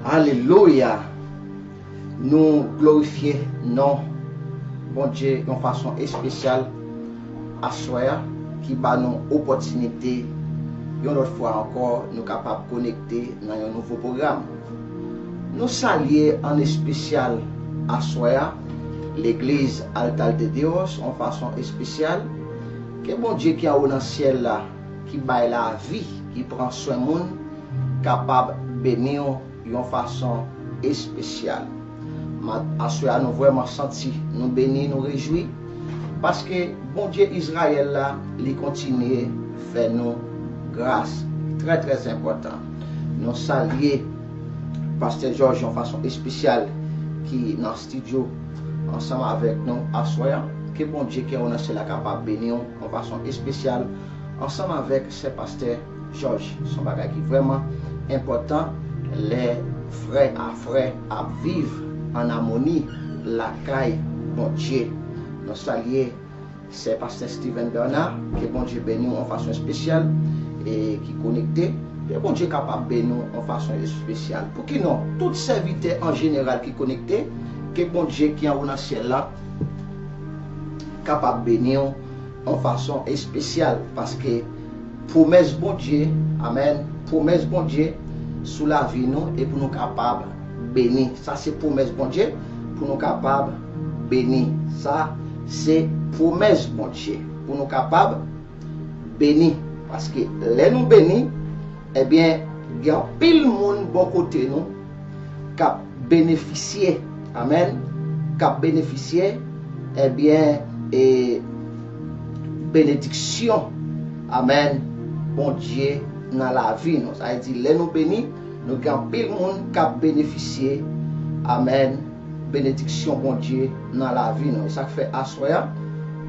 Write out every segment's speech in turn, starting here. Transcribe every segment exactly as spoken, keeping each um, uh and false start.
Alelouya! Nou glorifye non Bondye yon fason espesyal aswè a, ki ba nou opòtinite yon lòt fwa ankò nou kapab konekte nan yon nouvo pwogram. Nou salye an espesyal aswè a legliz Altar de Dios yon fason espesyal. Ke Bondye ki anwo nan syèl la, ki bay lavi, ki pran swen moun, kapab beni w yon fason espesyal. Aswè a nou vrèman santi nou beni, nou rejwi, paske Bondye Izrayèl la, li kontinye fè nou gras. Trè, trè enpòtan. Nou salye Pastè Jòj yon fason espesyal ki nan estidyo ansanm avèk nou aswè a. Ke Bondye ki anwo nan syèl la kapab beni w yon fason espesyal ansanm avèk sè pastè Jòj. Se yon bagay ki vrèman enpòtan lè frè a frè ap viv ann amoni lakay Bondye. Nou salye sè pastè Steven Bernard, ke Bondye beni w yon fason espesyal e ki konekte. Ke Bondye kapab beni w yon fason espesyal. Pou ki non, tout sèvitè an jeneral ki konekte, ke Bondye ki anwo nan syèl la kapab beni w yon fason espesyal, paske pwomès Bondye, amèn, pwomès Bondye sou lavi nou e pou nou kapab beni. Sa se pwomès Bondye pou nou kapab beni. Sa se pwomès Bondye pou nou kapab beni. Paske lè nou beni, ebyen, gen anpil moun bò kote nou k ap benefisye, amèn, k ap benefisye, ebyen, e benediksyon, amèn, Bondye nan lavi nou. Sa vle di, lè nou beni, nou gen anpil moun k ap benefisye, amèn, benediksyon Bondye nan lavi nou. E sa k fè aswè a,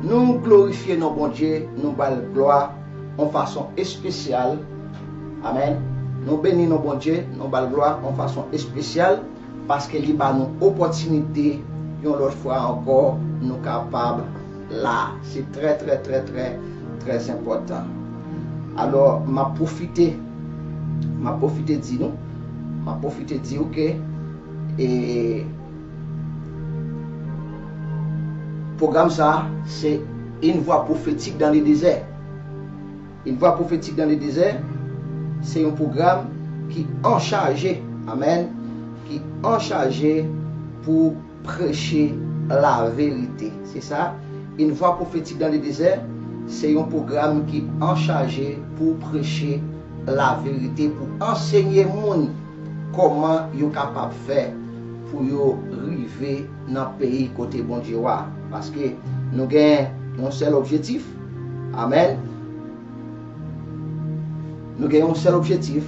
nou glorifye non Bondye, nou ba l glwa yon fason espesyal. Amèn. Nou beni non Bondye, nou ba l glwa yon fason espesyal, paske li ba nou opòtinite yon lòt fwa ankò nou kapab la. Se trè, trè, trè, trè, trè enpòtan. Alò, m ap pwofite, m ap pwofite di nou, m ap pwofite di w ke, e, pwogram sa a, se Une voix prophétique dans le désert. Une voix prophétique dans le désert, se yon pwogram ki anchaje, amèn, ki anchaje pou preche laverite. Se sa, Une voix prophétique dans le désert, se yon pwogram ki anchaje pou preche laverite, pou ansenye moun kòman yo kapab fè pou yo rive nan peyi kote Bondye wa. Paske nou gen yon sèl objektif. Amèn. Nou gen yon sèl objektif.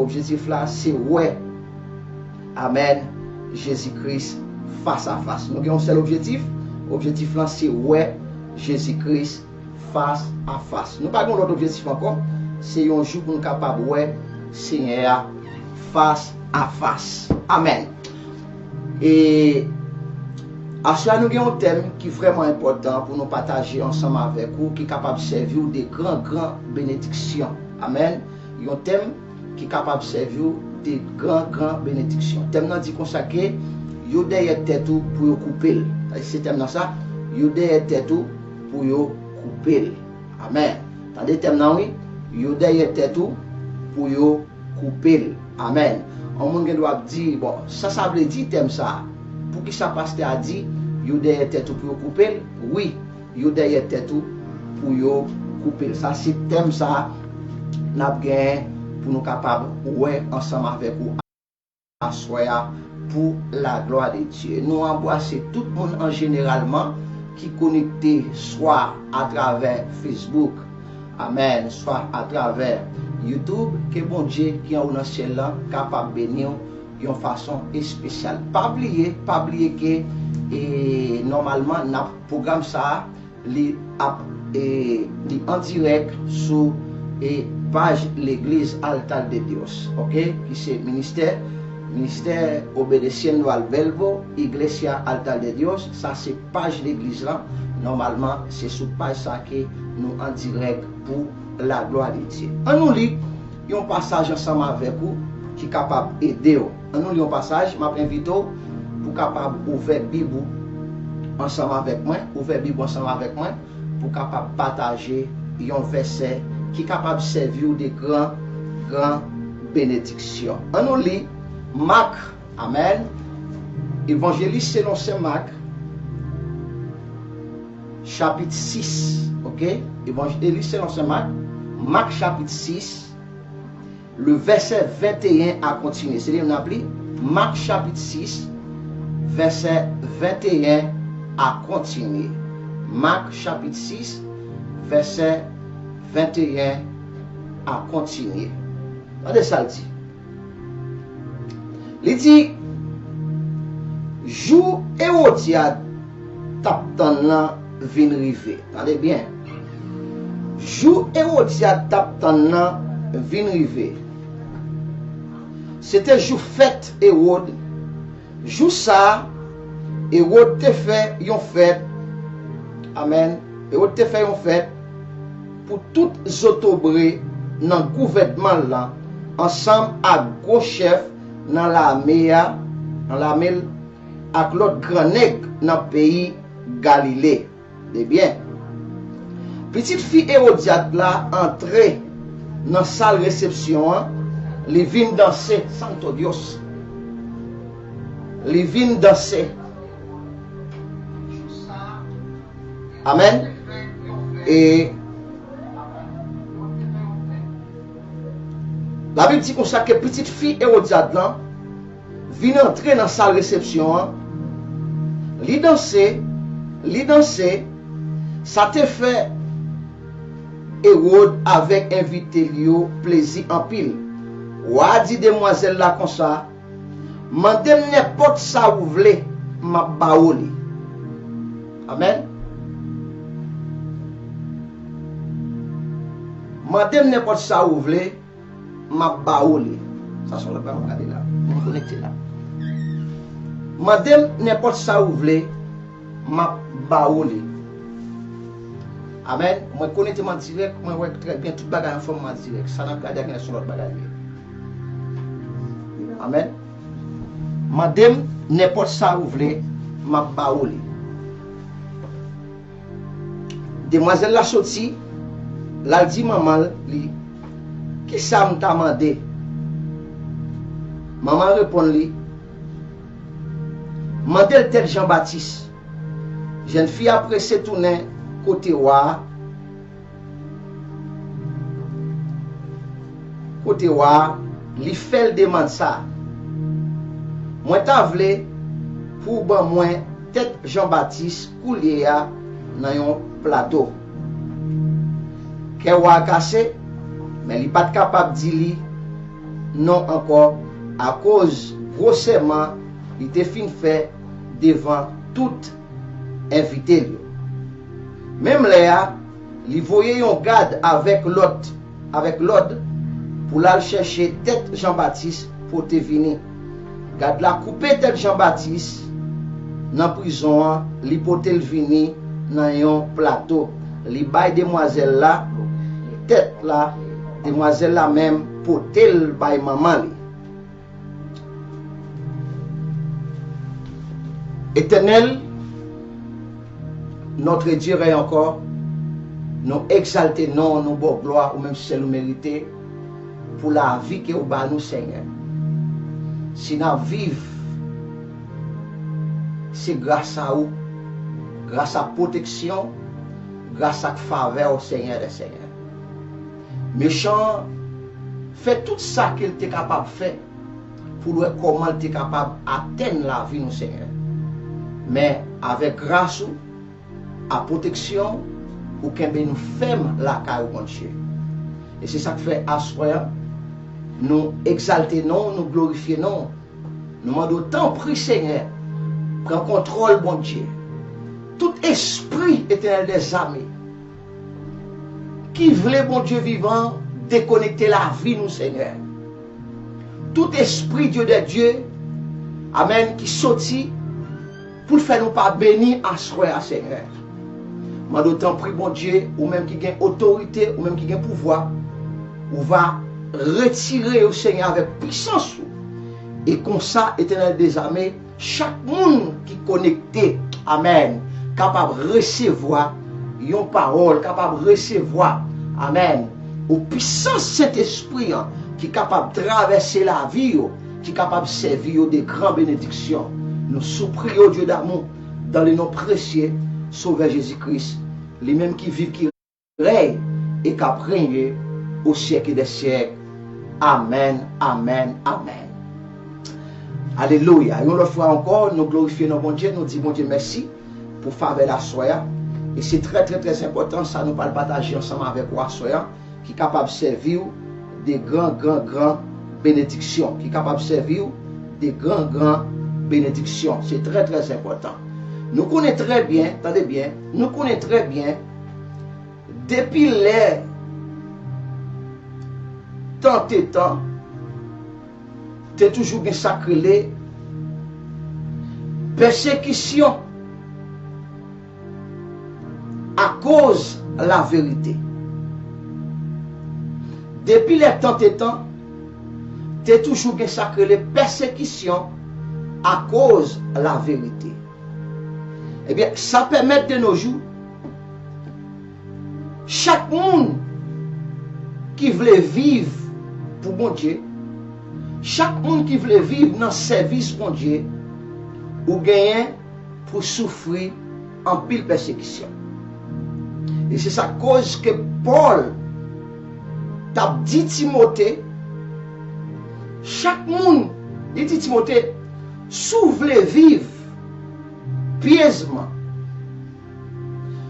Objektif la, se wè, amèn, Jezi Kris fas a fas. Nou gen yon sèl objektif. Objektif lan, se wè Jezi Kris fas a fas. Nou pa gen lòt objektif ankò. Se yon jou pou nou kapab wè Senyè a fas a fas. Amèn. E aswè a nou gen yon tèm ki vrèman enpòtan pou nou pataje ansanm avèk ou, ki kapab sèvi w de gran, gran benediksyon. Amèn. Yon tèm ki kapab sèvi w de gran, gran benediksyon. Tèm nan di konsa ke yo dèyè tèt ou pou yo koupe l. Sa se tèm nan sa, yo dèyè tèt ou pou yo koupe l. Amèn. Tande tèm nan wi, yo dèyè tèt ou pou yo koupe l. Amèn. Yon moun gen dwa ap di, bon, sa sa vle di tèm sa a? Poukisa pastè a di yo dèyè tèt ou pou yo koupe l? Wi, yo dèyè tèt ou pou yo koupe l. Sa se tèm sa a n ap genyen pou nou kapab wè ansanm avèk ou aswè a pou la glwa de Dye. Nou anbrase tout moun an jeneralman ki konekte swa atravè Facebook, amèn, swa atravè YouTube. Ke Bondye ki anwo nan syèl lan kapab beni w yon fason espesyal. Pa bliye, pa bliye ke, e, nòmalman, n ap, pwogram sa a, li ap, e, li an dirèk sou, e, paj legliz Altar de Dios, oke, ki se ministè, Ministère Obedeciendo al Verbo, Iglesia Altar de Dios. Sa se paj legliz lan. Nòmalman, se sou paj sa ke nou an dirèk pou la glwa de Dye. Ann nou li yon pasaj ansanm avèk ou ki kapab ede w. Ann nou li yon pasaj, m ap envite w pou w kapab ouvè Bib ou ansanm avèk mwen, ouvè Bib ou ansanm avèk mwen, pou w kapab pataje yon vèsè ki kapab sèvi w de gran, gran benediksyon. Ann nou li Mak, amèn, Evanjelis selon Sen Mak, chapit sis, oke? Evanjelis selon Sen Mak, Mak chapit sis, le vèsè venteyen a kontinye. Se li menm n ap li. Mak chapit sis, vèsè venteyen a kontinye. Mak chapit sis, vèsè venteyen a kontinye. Tande sa l di. Li di, jou Ewodyad t ap tann nan vin rive. Tande byen. Jou Ewodyad t ap tann nan vin rive. Se te jou fèt Ewòd. Jou sa a, Ewòd te fè yon fèt. Amèn. Ewòd te fè yon fèt pou tout zotobre nan gouvènman l lan, ansanm ak gwo chèf nan lame a, nan lame l, ak lòt gran nèg nan peyi Galile. Ebyen, pitit fi Ewodyad la antre nan sal resepsyon an, li vin danse, Santo Dios. Li vin danse. Amèn. E Labib di konsa ke pitit fi Ewodyad lan vin antre nan sal resepsyon an. Li danse, li danse, sa te fè Ewòd avèk envite l yo plezi anpil. Wa a di demwazèl la konsa, mande m nenpòt sa ou vle, m ap ba ou li. Amèn. Mande m nenpòt sa ou vle, m ap ba ou li. Sa se yon lòt bagay m ap gade la. Mwen konekte la. Mande m nenpòt sa ou vle, m ap ba ou li. Amèn. Mwen konekte m an dirèk, mwen wè trè byen tout bagay anfòm an dirèk. Sa n ap gade a genlè se yon lòt bagay li ye. Amèn. Mande m nenpòt sa ou vle, m ap ba ou li. Demwazèl la soti, l al di manman l, li, kisa m ta mande? Manman l reponn li, mande l tèt Jan Batis. Jèn fi a prese tounen kote wa a. Kote wa a, li fè l demann sa a, mwen ta vle pou w ban mwen tèt Jan Batis koulye a nan yon plato. Kè wa a kase, men li pa t kapab di li non ankò akoz gwo sèman li te fin fè devan tout envite l yo. Menm lè a, li voye yon gad avèk lòt, avèk lòd pou l al chèche tèt Jan Batis pote vini. Gad la koupe tèt Jan Batis nan prizon an, li pote l vini nan yon plato. Li bay demwazèl la tèt la, demwazèl la menm pote l bay manman li. Etènèl, notre Dieu règne encore, nou egzalte non w, nou ba w glwa, ou menm sèl ou merite, pou lavi ke ou ba nou, Senyè. Si n ap viv, se gras a ou, gras a pwoteksyon, gras ak favè w, Senyè dè senyè. Mechan an fè tout sa ke l te kapab fè pou l wè kòman l te kapab atenn lavi nou, Senyè. Men, avèk gras ou, a pwoteksyon ou, ou kenbe nou fèm lakay ou, Bondye. E se sa k fè aswè a, nou egzalte non w, nou glorifye non w. Nou mande w, tanpri, Senyè, pran kontwòl, Bondye. Tout espri, Etènèl dèzame, ki vle Bondye vivan dekonekte lavi nou, Senyè. Tout espri Dye dè Dye, amèn, ki soti pou l fè nou pa beni aswè a, Senyè. Mande w tanpri, Bondye, ou menm ki gen otorite, ou menm ki gen pouvwa, ou va retire yo, Senyè, avèk pisans ou. E konsa, Etènèl dezame, chak moun ki konekte, amèn, kapab resevwa yon pawòl, kapab resevwa, amèn, yon pisans Sentespri an ki kapab travèse lavi yo, ki kapab sèvi yo de gran benediksyon. Nou sipli w, Dye damou, dans le nom précieux Sovè Jezi Kris, li menm ki viv, ki rèy e k ap renye o syèk dè syèk. Amèn, amèn, amèn. Alelouya. Yon lòt fwa ankò, nou glorifye non Bondye, nou di Bondye mèsi pou favè l aswè a. E se trè, trè, trè enpòtan sa nou pral pataje ansanm avèk ou aswè a, ki kapab sèvi w de gran, gran, gran benediksyon, ki kapab sèvi w de gran, gran benediksyon. Se trè, trè enpòtan. Nou konnen trè byen, tande byen, nou konnen trè byen, depi lè tan te tan, te toujou gen sa k rele pèsekisyon akoz laverite. Depi lè tan te tan, te toujou gen sa k rele pèsekisyon akoz laverite. Ebyen, sa pèmèt de nos jours, chak moun ki vle viv pou Bondye, chak moun ki vle viv nan sèvis Bondye, ou genyen pou soufri anpil pèsekisyon. E se sa k koz ke Pòl t ap di Timote, chak moun, li di Timote, si w vle viv pyezman,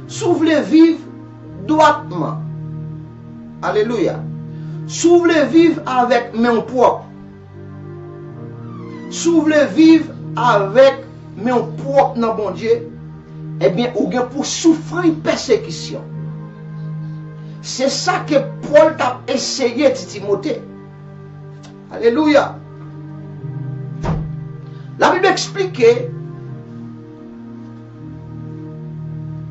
si w vle viv dwatman, alelouya, si w vle viv avèk men w pwòp, si w vle viv avèk men w pwòp nan Bondye, ebyen, ou gen pou soufri pèsekisyon. Se sa ke Pòl t ap eseye di Timote. Alelouya! Labib eksplike,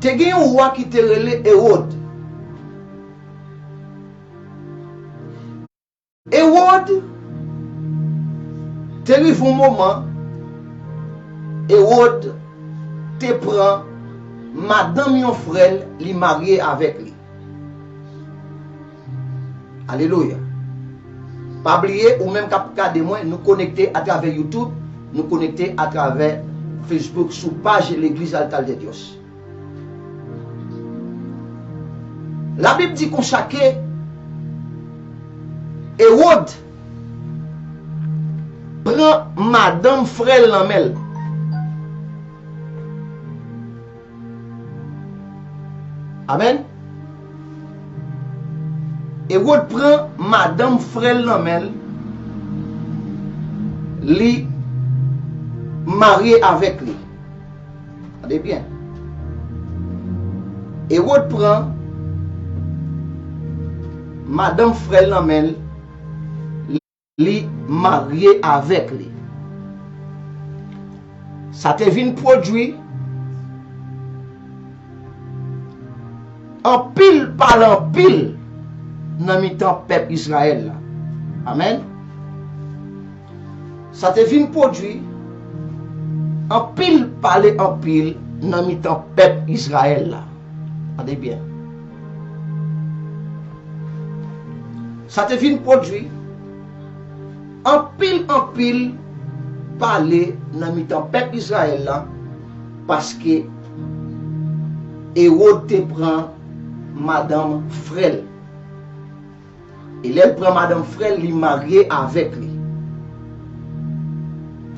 te gen yon wa ki te rele Ewòd. Ewòd te rive yon moman, Ewòd te pran madanm yon frè l, li marye avèk li. Alelouya. Pa bliye, ou menm k ap gade mwen, nou konekte atravè YouTube, nou konekte atravè Facebook sou paj Legliz Altar de Dios. Labib di konsa ke Ewòd pran madanm frè l nan men l. Amèn. Ewòd pran madanm frè l nan men l, li marye avèk li. Tande byen. Ewòd pran madanm frè l nan men l, li marye avèk li. Sa te vin pwodui anpil pale anpil nan mitan pèp Izrayèl la. Amèn. Sa te vin pwodui anpil pale anpil nan mitan pèp Izrayèl la. Tande byen. Sa te vin pwodui anpil, anpil pale nan mitan pèp Izrayèl la, paske Ewòd te pran madanm frè l. E lè l pran madanm frè l, li marye avèk li.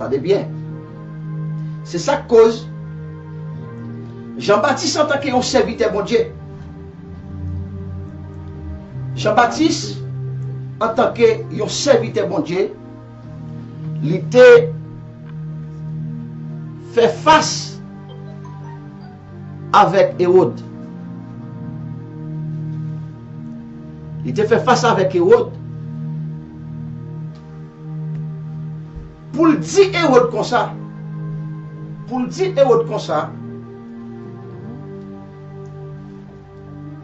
Tande byen. Se sa k koz Jan Batis, antanke yon sèvitè Bondye, Jan Batis, antanke yon sèvitè Bondye, li te fè fas avèk Ewòd. Li te fè fas avèk Ewòd. Pou l di Ewòd konsa, pou l di Ewòd konsa,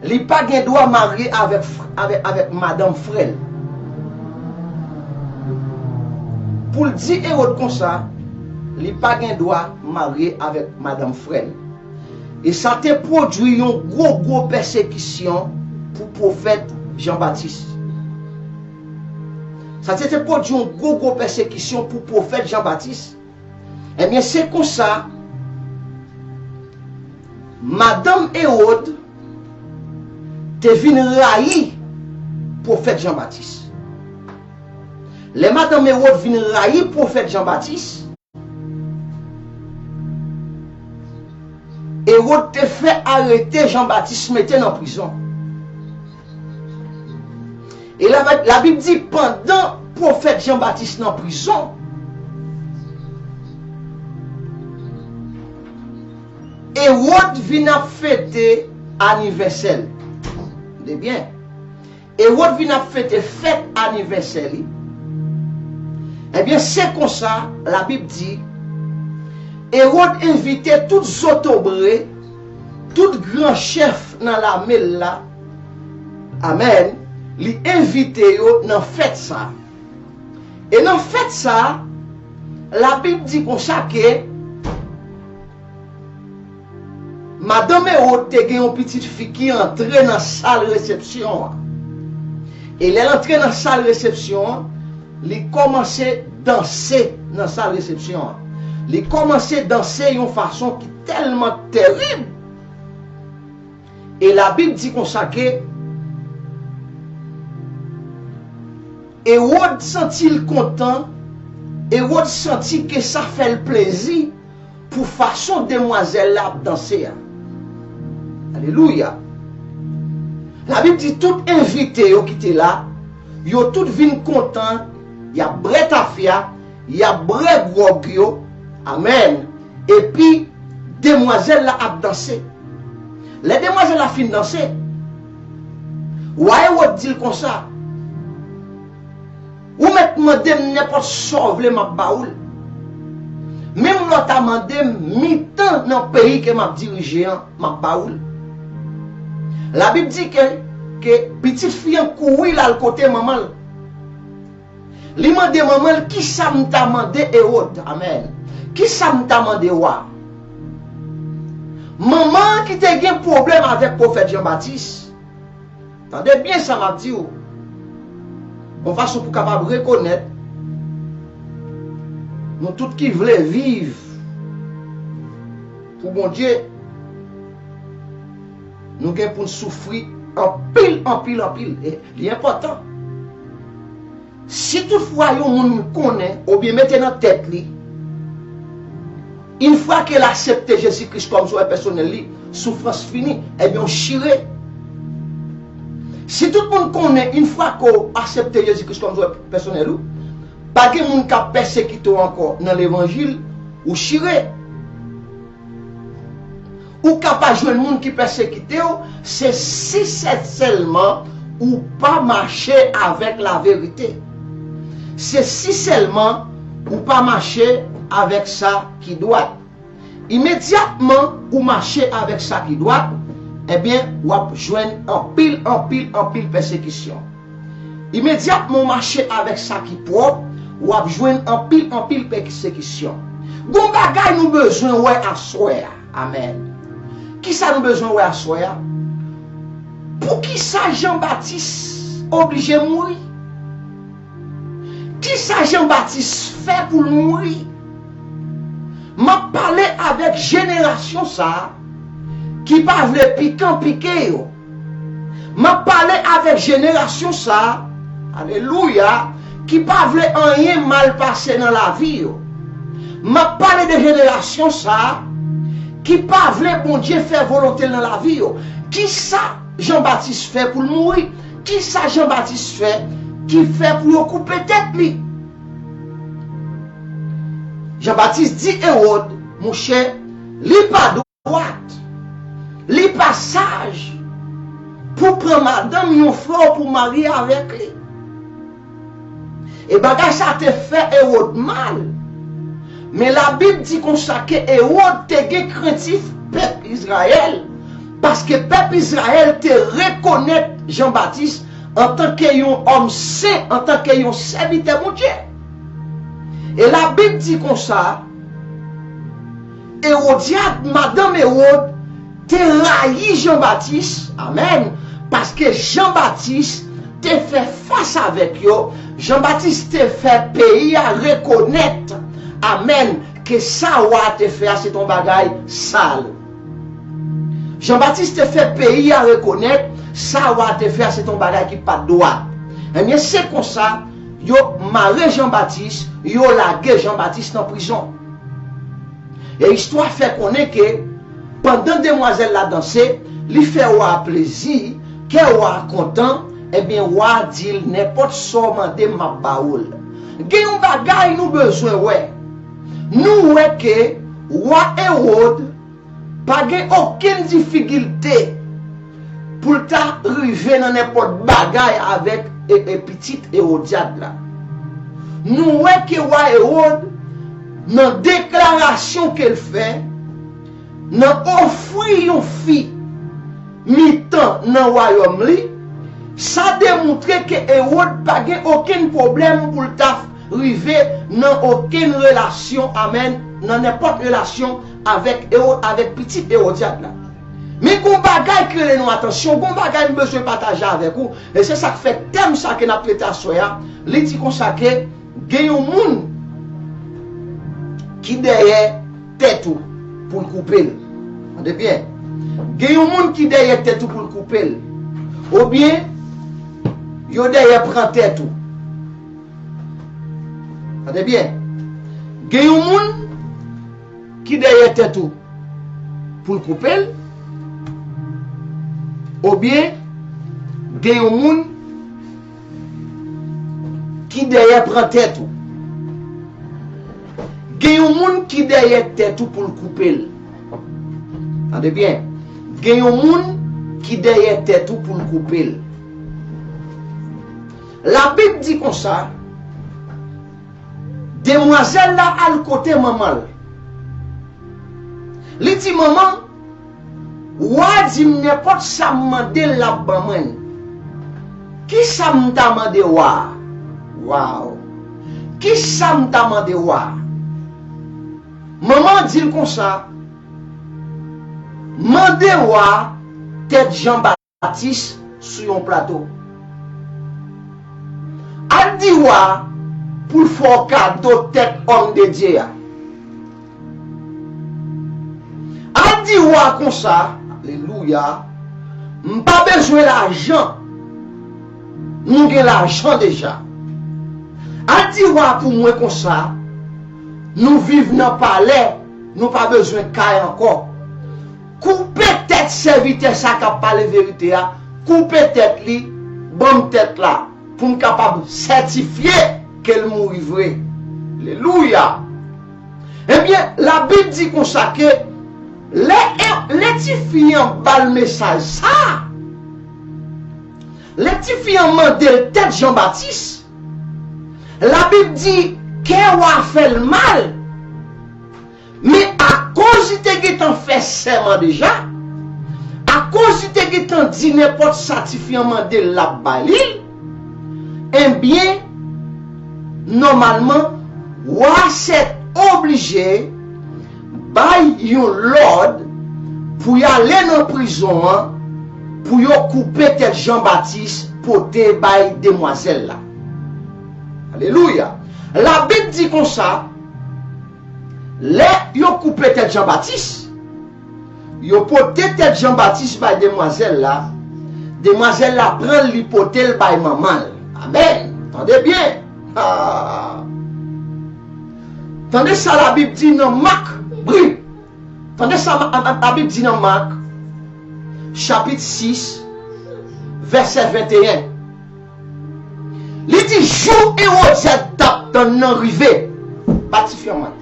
li pa gen dwa marye avèk, avèk, avèk madanm frè l. pou l di Ewòd konsa, li pa gen dwa marye avèk madanm frè l. E sa te pwodui yon gwo, gwo pèsekisyon pou pwofèt Jan Batis. Sa te, te pwodui yon gwo, gwo pèsekisyon pou pwofèt Jan Batis. Ebyen, se konsa, madanm Ewòd te vin rayi pwofèt Jan Batis. Lè madanm Ewòd vin rayi pwofèt Jan Batis, Ewòd te fè arete Jan Batis, mete nan prizon. E la, Labib di, pandan pwofèt Jan Batis nan prizon, Ewòd vin ap fete anivèsè l. Tande byen. Ewòd vin ap fete fèt anivèsè li. Ebyen, se konsa, Labib di, Ewòd envite tout zotobre, tout gran chèf nan lame l la. Amèn. Li envite yo nan fèt sa a. E nan fèt sa a, Labib di konsa ke madanm Ewòd te gen yon pitit fi ki antre nan sal resepsyon an. E lè l antre nan sal resepsyon an, li kòmanse danse nan sal resepsyon an. Li kòmanse danse yon fason ki tèlman terib. E Labib di konsa ke Ewòd santi l kontan, Ewòd santi ke sa fè l plezi pou fason demwazèl la ap danse a. Alelouya! Labib di tout envite yo ki te la, yo tout vin kontan, y ap bwè tafya, y ap bwè gwòg yo. Amèn. Epi, demwazèl la ap danse. Lè demwazèl la fin danse, wa Ewòd di l konsa, ou mèt mande m nenpòt sa w vle, m ap ba ou l. Menm lè w ta mande m mitan nan peyi ke m ap dirije an, m ap ba ou l. Labib di ke, ke pitit fi an kouri l al kote manman l. Li mande manman l, kisa m ta mande Ewòd? Amèn. Kisa m ta mande wa? Manman an ki te gen pwoblèm avèk pwofèt Jan Batis. Tande byen sa m ap di w. Yon fason pou w kapab rekonèt, nou tout ki vle viv pou Bondye, nou gen pou n soufri anpil, anpil, anpil. E li enpòtan. Si toutfwa yon moun konnen oubyen mete nan tèt li, yon fwa ke l aksepte Jezi Kris kòm sovè pèsonèl li, soufrans fini, ebyen, w chire. Si tout moun konnen, yon fwa ke w aksepte Jezi Kris kòm sovè pèsonèl ou, pa gen moun k ap pèsekite w ankò nan levanjil, ou chire. Ou ka pa jwenn moun ki pèsekite w, se si sè-, sèlman ou pa mache avèk laverite. Se si sèlman ou pa mache avèk sa ki dwat. Imedyatman ou mache avèk sa ki dwat, ebyen, w ap jwenn anpil, anpil, anpil pèsekisyon. Imedyatman w mache avèk sa ki pwòp, w ap jwenn anpil, anpil pèsekisyon. Gon bagay nou bezwen wè aswè a. Amèn. Kisa nou bezwen wè aswè a? Poukisa Jan Batis oblije mouri? Kisa Jan Batis fè pou l mouri? M ap pale avèk jenerasyon sa a ki pa vle pikan pike yo. M ap pale avèk jenerasyon sa a, alelouya, ki pa vle anyen mal pase nan lavi yo. M ap pale de jenerasyon sa a ki pa vle Bondye fè volonte l nan lavi yo. Kisa Jan Batis fè pou l mouri? Kisa Jan Batis fè ki fè pou yo koupe tèt li? Jan Batis di Ewòd, monchè, li pa dwat, li pa saj pou pran madanm yon frè w pou marye avèk li. E bagay sa te fè Ewòd mal. Men Labib di konsa ke Ewòd te gen krentif pèp Izrayèl, paske pèp Izrayèl te rekonèt Jan Batis antanke yon òm sen, antanke yon sèvitè Bondye. E Labib di konsa, Ewodyad, madanm Ewòd, te rayi Jan Batis, amèn, paske Jan Batis te fè fas avèk yo, Jan Batis te fè peyi a rekonèt, amèn, ke sa wa a te fè a se t on bagay sal. Jan Batis te fè peyi a rekonèt sa wa a te fè a se t on bagay ki pa t dwat. Ebyen, se konsa, yo mare Jan Batis, yo lage Jan Batis nan prizon. E istwa fè konnen ke pandan demwazèl la danse, li fè wa a plezi, kè wa a kontan, ebyen, wa a di l, nenpòt sa w mande m, m ap ba ou l. Gen yon bagay nou bezwen wè. Nou wè ke wa Ewòd pa gen okenn difikilte pou l ta rive nan nenpòt bagay avèk e, e pitit Ewodyad la. Nou wè ke wa Ewòd, nan deklarasyon ke l fè, nan ofri yon fi mitan nan wayòm li, sa demontre ke Ewòd pa gen okenn pwoblèm pou l ta rive nan okenn relasyon, amèn, nan nenpòt relasyon avèk Ewo-, avèk pitit Ewodyad la. Men gon bagay ki rele nou atansyon, gon bagay m bezwen pataje avèk ou, e se sa k fè tèm sa ke n ap trete aswè a, li di konsa ke gen yon moun ki dèyè tèt ou pou l koupe l. Tande byen. Gen yon moun ki dèyè tèt ou pou l koupe l. Oubyen, yo dèyè pran tèt ou. Tande byen. Gen yon moun ki dèyè tèt ou pou l koupe l, oubyen gen yon moun ki dèyè pran tèt ou. Gen yon moun ki dèyè tèt ou pou l koupe l. Tande byen. Gen yon moun ki dèyè tèt ou pou l koupe l. Labib di konsa, demwazèl la al kote manman l. Li di, manman, wa a di m nenpòt sa m mande l, l ap ban mwen l. Ki sa m ta mande wa a? Waw! Ki sa m ta mande wa a? Manman an di l konsa, mande wa a tèt Jan Batis sou yon plato. Al di wa a pou l fè w kado tèt òm de Dye a. Al di wa a konsa, alelouya, m pa bezwen lajan, nou gen lajan deja. Al di wa a pou mwen konsa, nou viv nan palè, nou pa bezwen kay ankò. Koupe tèt sèvitè sa k ap pale verite a, koupe tèt li, ban m tèt la, pou m kapab sètifye ke l mouri vre. Alelouya! Ebyen, Labib di konsa ke lè, lè tifi an ba l mesaj sa a, lè tifi an mande l tèt Jan Batis, Labib di kè wa a fè l mal. Men akoz li te gentan fè sèman deja, akoz li te gentan di nenpòt sa tifi an mande l, l ap ba li l, ebyen, nòmalman, wa a sèt oblije bay yon lòd pou y ale nan prizon an, pou yo koupe tèt Jan Batis pote bay demwazèl la. Alelouya! Labib di konsa, lè yo koupe tèt Jan Batis, yo pote tèt Jan Batis bay demwazèl la, demwazèl la pran l, li pote l bay manman l. Amèn! Tande byen! Ah! Tande sa Labib di nan Mak, bri. Tande sa ma- a- a- Labib di nan Mak, chapit sis, vèsè venteyen. Li di, jou Ewodyad t ap tann nan rive. Bat tifi an mal.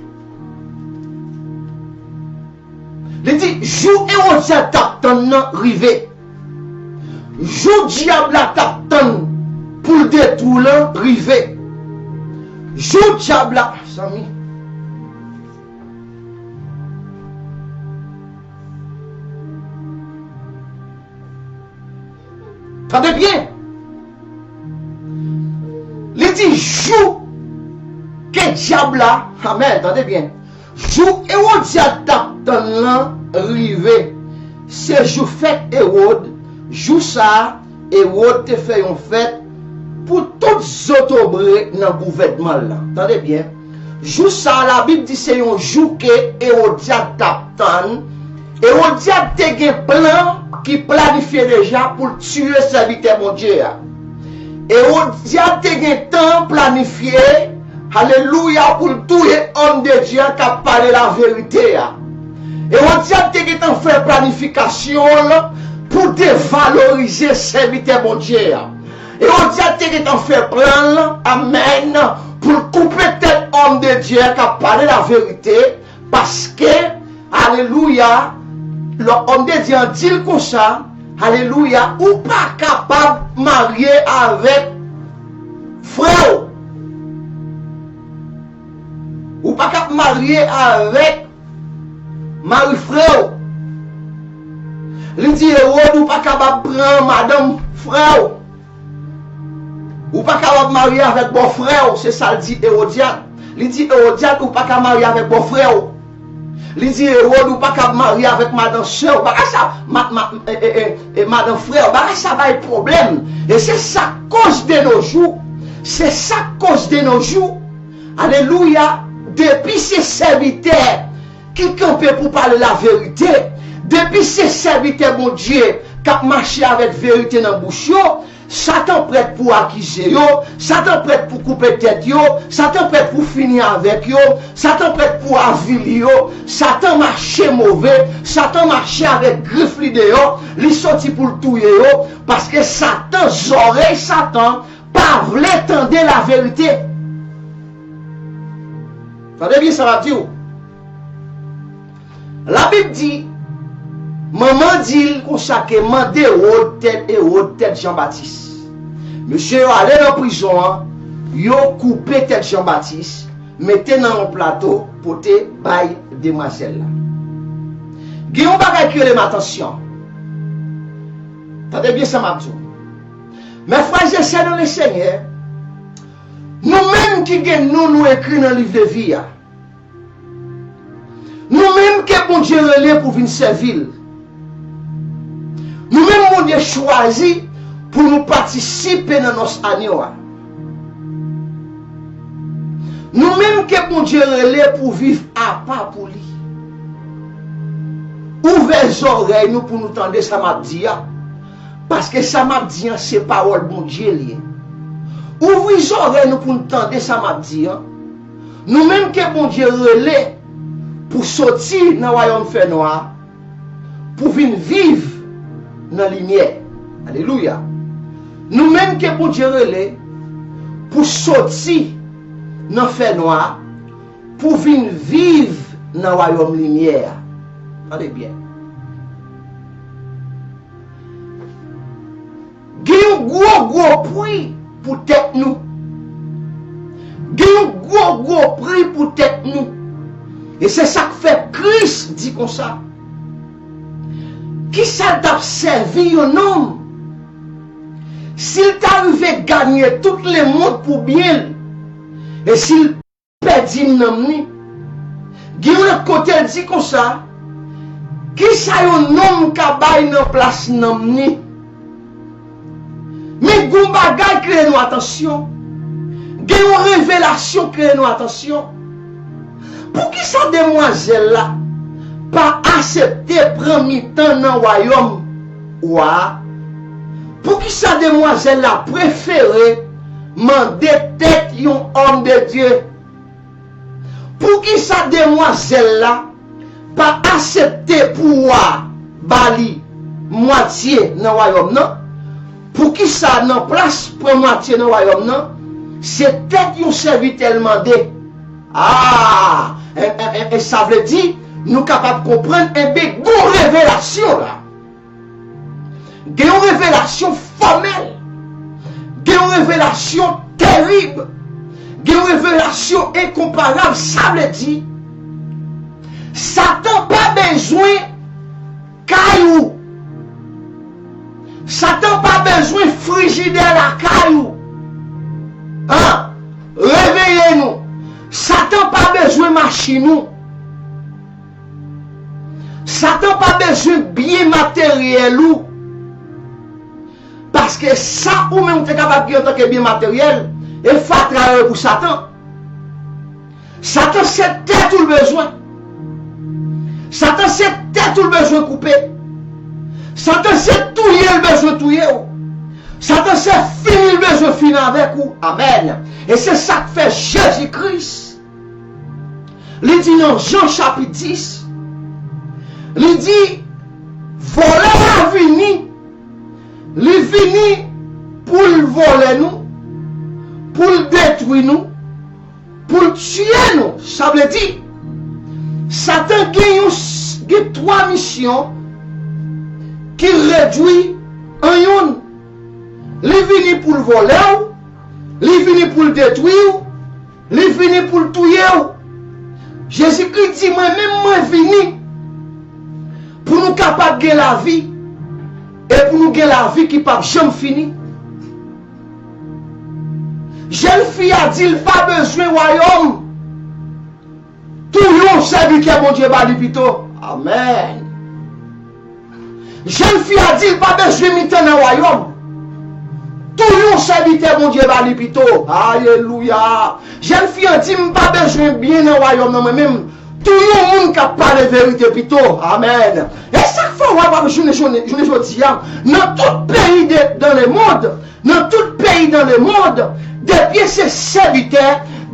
Li di, jou Ewodyad t ap tann nan rive. Jou dyab la t ap tann pou l detwi w lan rive. Jou dyab la, zanmi. Tande byen. Li di jou ke dyab la, amèn, tande byen. Jou Ewodyad t ap tann lan rive. Se jou fèt Ewòd. Jou sa a, Ewòd te fè yon fèt pou tout zotobre nan gouvènman l lan. Tande byen. Jou sa a, Labib di se yon jou ke Ewodyad t ap tann. Ewodyad te gen plan ki planifye deja pou l tiye sèvitè Bondye a. Ewodyad te gen tan planifye, alelouya, pou l touye òm de Dye a k ap pale laverite a. Ewodyad te gen tan fè planifikasyon l pou devalorize sèvitè Bondye a. Ewodyad te gen tan fè plan l, amèn, pou l koupe tèt òm de Dye a k ap pale laverite, paske, alelouya, lè òm de Dye a di l konsa, alelouya, ou pa kapab marye avèk frè w. Ou pa kap marye avèk mari frè w. Li di Ewòd, ou pa kapab pran madanm frè w. Ou pa kapab marye avèk bòfrè w, se sa l di Ewodyad. Li di Ewodyad, ou pa ka marye avèk bòfrè w. Li di Ewòd, ou pa kab marye avèk madan sè w. Bagay sa, ma, ma, e, e, e, e, madan frè w. Bagay sa bay pwoblèm. E se sa k koz de nos jours. Se sa k koz de nos jours. Alelouya. Depi se sèvitè ki kanpe pou pale laverite, depi se sèvitè Bondye k ap mache avèk verite nan bouch yo, Satan prèt pou akize yo, Satan prèt pou koupe tèt yo, Satan prèt pou fini avèk yo, Satan prèt pou avili yo, Satan mache move, Satan mache avèk grif li deyò, li soti pou l touye yo, paske Satan, zòrèy Satan pa vle tande laverite. Tande byen sa m ap di w. Labib di, manman di l konsa ke mande Ewòd tèt, Ewòd tèt Jan Batis. Mesye yo ale nan prizon an, yo koupe tèt Jan Batis, mete nan yon plato, pote bay demwazèl la. Gen yon bagay ki rele m atansyon. Tande byen sa m ap di w. Mes frères et sœurs dans le Seigneur, nou menm ki gen non nou ekri nan liv de vi a, nou menm ke Bondye rele pou vin sèvi l. Nou menm Bondye chwazi pou nou patisipe nan nòs anyo a. Nou menm ke Bondye rele pou viv apa pou li. Ouvè zòrèy nou pou nou tande sa m ap di a. Paske sa m ap di an, se pawòl Bondye l ye. Ouvri zòrèy nou pou n tande sa m ap di an. Nou menm ke Bondye rele pou soti nan wayòm fènwa, pou vin viv nan limyè. Alelouya. Nou menm ke Bondye rele pou soti nan fènwa, pou vin viv nan wayòm limyè a. Tande byen. Gen yon gwo, gwo pri pou tèt nou. Gen yon gwo, gwo pri pou tèt nou. E se sa k fè Kris di konsa. Kisa l t ap sèvi yon nonm si l ta rive ganye tout lemonn pou byen l, e si l pèdi nanm ni? Gen yon lòt kote l di konsa, kisa yon nonm ka bay nan plas nanm ni? Men gon bagay k rele nou atansyon. Gen yon revelasyon k rele nou atansyon. Poukisa demwazèl la pa aksepte pran mitan nan wayòm wa a? Poukisa demwazèl la prefere mande tèt yon òm de Dye? Poukisa demwazèl la pa aksepte pou wa ba li mwatye nan wayòm nan? Poukisa nan plas pran mwatye nan wayòm nan, se tèt yon sèvitè l mande? A! E, e, e, e sa vle di, nou kapab konprann, enben, gon revelasyon la. Gen yon revelasyon fòmèl. Gen yon revelasyon terib. Gen yon revelasyon enkonparab. Sa vle di, Satan pa bezwen kay ou. Satan pa bezwen frijidè lakay ou. An, reveye nou. bezwen machin ou. Satan pa bezwen byen materyèl ou. Paske sa ou menm ou te kapab gen antanke byen materyèl, e fatra yo pou Satan. Satan se tèt ou l bezwen. Satan se tèt ou l bezwen koupe. Satan se touye l bezwen touye w. Satan se fini l bezwen fini avèk ou. Amèn. E se sa k fè Jezi Kris, li di nan Jan chapit dis, li di, vòlè a vini, li vini pou l vòlè nou, pou l detwi nou, pou l tiye nou. Sa vle di, Satan gen yon s- gen twa misyon ki redwi an yonn. Li vini pou l vòlè w, li vini pou l detwi w, li vini pou l touye w. Jezikri di, mwen menm mwen vini pou nou kapab gen lavi, e pou nou gen lavi ki p ap janm fini. Jèn fi a di l pa bezwen wayòm. Touye yon sèvitè Bondye ba li pito. Amèn. Jèn fi a di l pa bezwen mitan nan wayòm. Touye yon sèvitè Bondye ba li pito. Alelouya. Jèn fi a di m pa bezwen byen nan wayòm nan mwen menm. Touye yon moun k ap pale verite pito. Amèn. E sa k fè w ap jounen jounen jounen jodi a nan tout peyi de dans le monde. Nan tout peyi dans le monde, depi se sèvitè,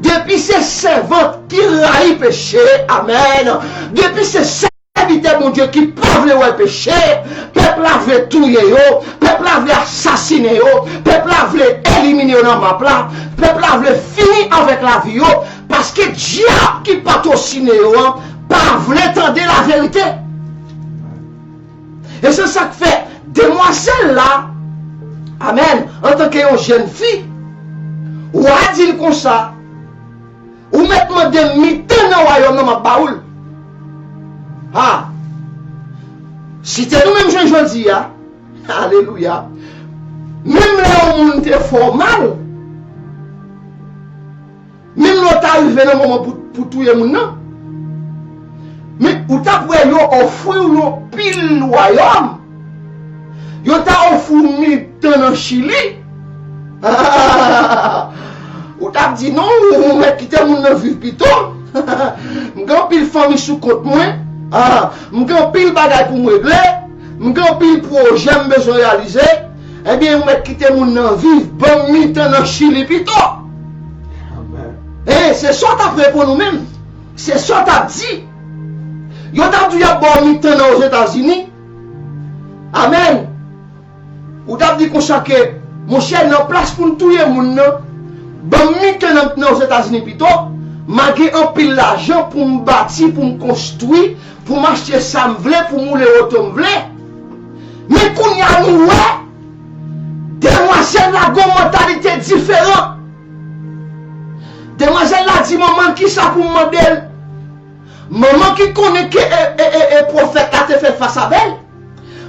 depi se sèvant ki rayi peche, amèn, depi se sèvitè Bondye ki pa vle wè peche, pèp la vle touye yo, pèp la vle asasinen yo, pèp la vle elimine yo nan map la, pèp la vle fini avèk lavi yo, paske dyab ki patrosine yo an pa vle tande laverite. E se sa k fè demwazèl la, amèn, antanke yon jèn fi, w a di l konsa, ou mèt mande m mitan nan wayòm nan m ap ba ou l. Ha! Si te nou menm jan jodi a, alelouya, menm lè yon moun te fè w mal, menm lè w ta rive nan moman pou, pou touye moun nan, men ou t ap wè yo ofri w yon pil wayòm. Yo ta ofri w mitan nan Chili. Ou t ap di, non, ou mèt kite moun nan viv pito. M gen anpil fanmi sou kont mwen. Ah, m gen anpil bagay pou m regle. M gen anpil pwojè m bezwen reyalize. Ebyen, ou mèt kite moun nan viv. Ban m mitan nan Chili pito. E, se sa w t ap reponn ou menm. Se sa w t ap di. Yo t ap di y ap ba w mitan nan Ozetazini. Amèn. Ou t ap di konsa ke, monchè, nan plas pou n touye moun nan, ban m mitan nan, nan Ozetazini pito, m a gen anpil lajan pou m bati, pou m konstwi, pou m achte sa m vle, pou m woule oto m vle. Men kounye a nou wè, demwazèl la gen yon mantalite diferan. Demwazèl la di manman l kisa pou m mande l. Manman ki konnen ke e, e, e, e pwofèt la te fè fas avè l.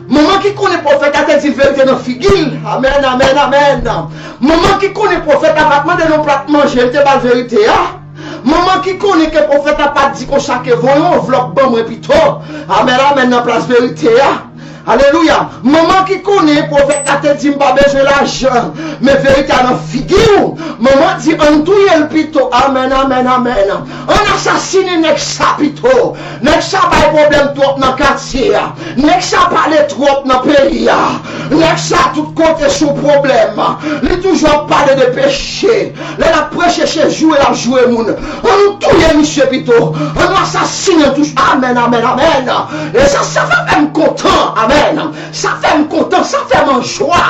Manman ki konnen pwofèt la te di l verite nan figi l. Amèn, amèn, amèn. Manman ki konnen pwofèt la pa t mande l yon plat manje, l te ba l verite a. Manman ki konnen ke pwofèt la pa t di konsa ke voye yon anvlòp ban mwen pito. Amèn, amèn, nan plas verite a. Alelouya. Manman ki konnen pwofèt la te di m pa bezwen lajan, men verite a nan figi w. Manman di ann touye l pito. Amèn, amèn, amèn. Ann asasinen nèg sa pito. Nèg sa bay pwoblèm twòp nan katye a. Nèg sa pale twòp nan peyi a. Nèg sa tout kote sou pwoblèm. Li toujou ap pale de peche. Lè l ap preche se joure l ap joure moun. Ann nou touye misye pito. Ann nou asasinen tou. Amèn, amèn, amèn. E sa, sa fè m kontan. Amèn. Sa fè m kontan. Sa fè m an jwa.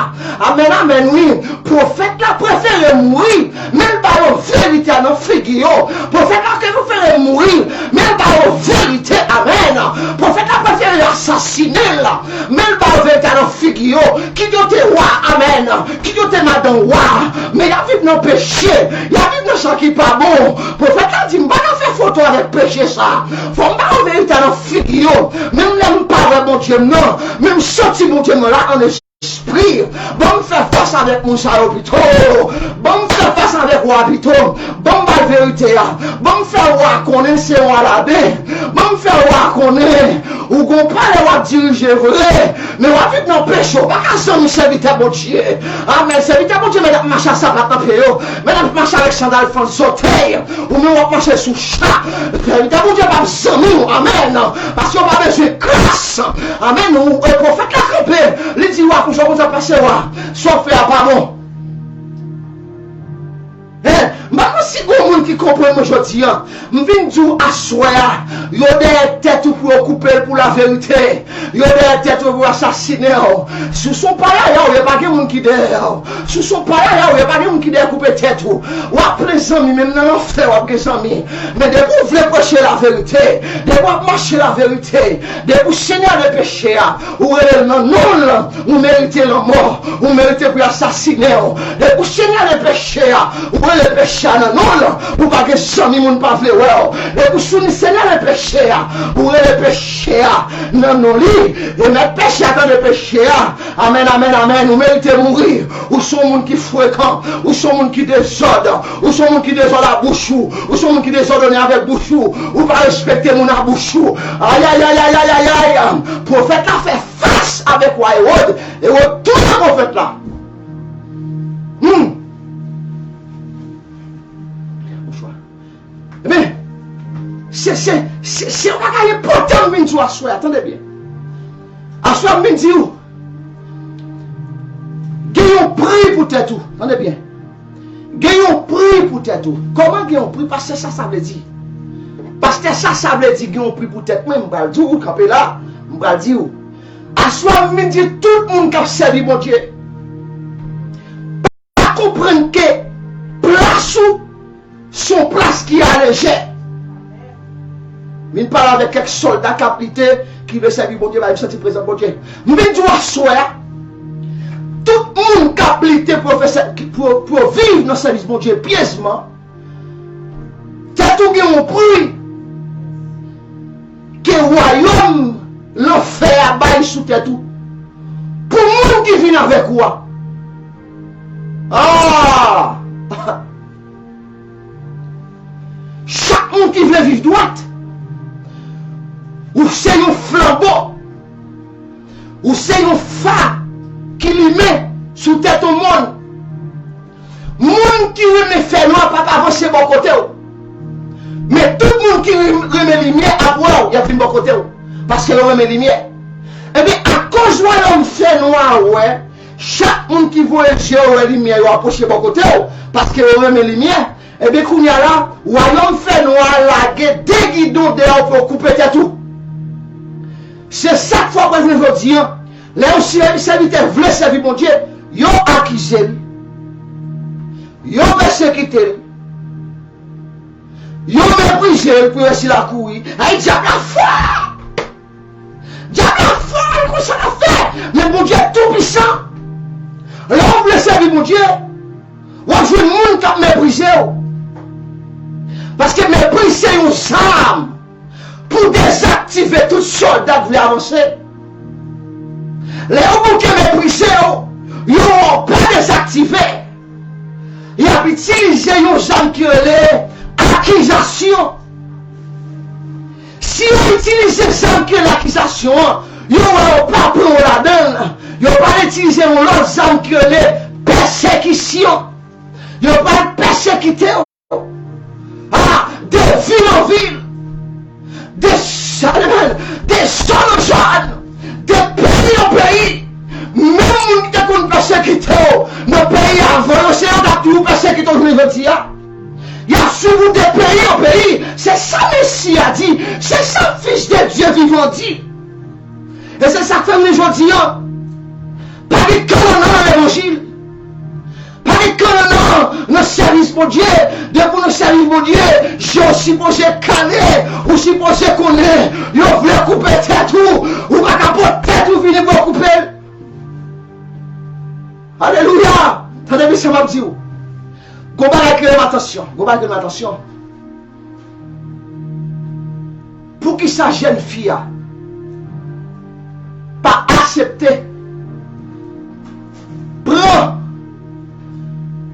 Amèn, amèn, wi. Pwofèt la prefere mouri. Men l ba yo verite a nan figi yo. Pwofèt la prefere mouri. Men l ba yo verite. Amèn. Pwofèt la prefere asasinen l. Men l ba yo verite a nan figi yo. Kit yo te wa. Amèn. Kit yo te madanm wa. Men y ap viv nan peche. Y ap viv nan sa ki pa bon. Pwofèt la di m pa nan fè foto avèk peche sa. Fò m ba yo verite a nan figi yo. Menm lè m pa wè Bondye m nan. Men m santi Bondye m nan la an espri. Ban m fè fas avèk moun sa yo pito. Ban m fè fas avèk wa pito. Ban m ba verite a. Ban m fè wa konnen se wa labe. Ban m fè wa konnen ou gon palè w ap dirije vre, men w ap viv nan peche. Ou pa ka zanmi sèvitè Bondye. Amèn. Sèvitè Bondye, medam mache a sapat nan pye yo. Medam mache avèk sandal fann sotèy. Ou menm w ap mache sou cha. Sèvitè Bondye p ap zanmi w. Amèn. Paske w pa bezwen kras. Amèn. Ou, e pwofèt la kanpe. Li di wa konsa, konsa, pase wa. Sa w fè a pa bon. Hein? M pa konn si gon moun ki konprann mwen jodi a. M vin di w aswè a, yo dèyè tèt ou pou yo koupe l pou laverite. Yo dèyè tèt ou pou yo asasinen w. Si w se yon payaya w ye, pa gen moun ki dèyè w. Si w se yon payaya w ye, pa gen moun ki dèyè koupe tèt ou. W ap plen zanmi, menm nan lanfè w ap gen zanmi. Men depi w vle preche laverite, depi w ap mache laverite, depi w seigneur de peche a, ou rele l nan non l, ou merite lanmò, ou merite pou y asasinen w. Depi w seigneur de peche a, ou rele peche a nan non l, ou pa gen zanmi, moun pa vle wè w. Depi w sou ni seigneur de peche a, ou rele peche a nan non li, e mèt peche a tande peche a. Amèn, amèn, amèn. Ou merite mouri. Ou se yon moun ki frekan. Ou se yon moun ki dezòd. Ou se yon moun ki dezòd a bouch ou. Ou se yon moun ki dezòdone avèk bouch ou. Ou pa respekte moun a bouch ou. Ayayayayayayay. Pwofèt la fè fas avèk wa Ewòd. Ewòd touye pwofèt la. Hmm. Ebyen, se, se, se, se yon bagay enpòtan m vin di w aswè a, tande byen. Aswè a m vin di w, gen yon pri pou tèt ou, tande byen. Gen yon pri pou tèt ou. Kòman gen yon pri? Pastè, sa sa vle di? Pastè, sa sa vle di gen yon pri pou tèt mwen? M pral di w, kanpe la, m pral di w. Aswè a m vin di tout moun k ap sèvi Bondye, pa konprann ke plas ou se yon plas ki alejè. Vin pale avèk kèk sòlda k ap lite, ki vle sèvi Bondye, ba yo santi prezans Bondye. M vin di w aswè a, tout moun k ap lite pou yo fè sè-, pou, pou yo viv nan sèvis Bondye pyezman, tèt ou gen yon pri ke wayòm lanfè a bay sou tèt ou. Pou moun ki vin avèk ou a. Ah! Chak moun ki vle viv dwat, ou se yon flanbo, ou se yon fa ki limen sou tèt yon mòn. Moun ki renmen fènwa p ap avanse bò kote w. Men tout moun ki ren-, renmen limyè ap wè w, y ap vin bò kote w. Paske yo renmen limyè. Ebyen, akoz wayòm fènwa a wè, chak moun ki voye je yo wè limyè, yo apwoche bò kote w, paske yo renmen limyè. Ebyen, kounye a la, wayòm fènwa a lage de gidon dèyè w pou yo koupe tèt ou. Se sa k fè w bezwen jodi a. Lè yon sè-, sèvitè vle sèvi Bondye, yo akize l, yo pèsekite l, yo meprize l pou yo resi l a kouri. Ay, dyab la fò! Dyab la fò, l konn sa l ap fè! Men Bondye toupisan. Lè w vle sèvi Bondye, w ap jwenn moun k ap meprize w. Paske mepri se yon zam pou dezaktive tout sòlda k vle avanse. Lè yo bouke meprize w, yo wè w pa dezaktive. Y ap itilize yon zam ki rele akizasyon. Si yo itilize zam ki rele akizasyon an, yo wè yo pa pran w ladan l. Yo pral itilize yon lòt zam ki rele pèsekisyon. Yo pral pèsekite w. Ah, de vil an vil, de, de zòn an zòn, de peyi an peyi. Menm moun ki te konn pèsekite w nan peyi avan yo, se yo k ap toujou pèsekite w jounen jodi a. Y ap swiv ou de peyi an peyi. Se sa Mesi a di. Se sa Fis de Dye vivan di. E se sa k fè m di jodi a, pa gen kannannan nan levanjil. Pa gen kannannan nan sèvis Bondye. Depi w nan sèvis Bondye, je w sipoze kale. Ou sipoze konnen yo vle koupe tèt ou. Ou pa ka pote tèt ou vini pou yo koupe l. Alelouya! Tande byen sa m ap di w. Gon bagay ki rele m atansyon. Gon bagay ki rele m atansyon. Poukisa jèn fi a pa aksepte pran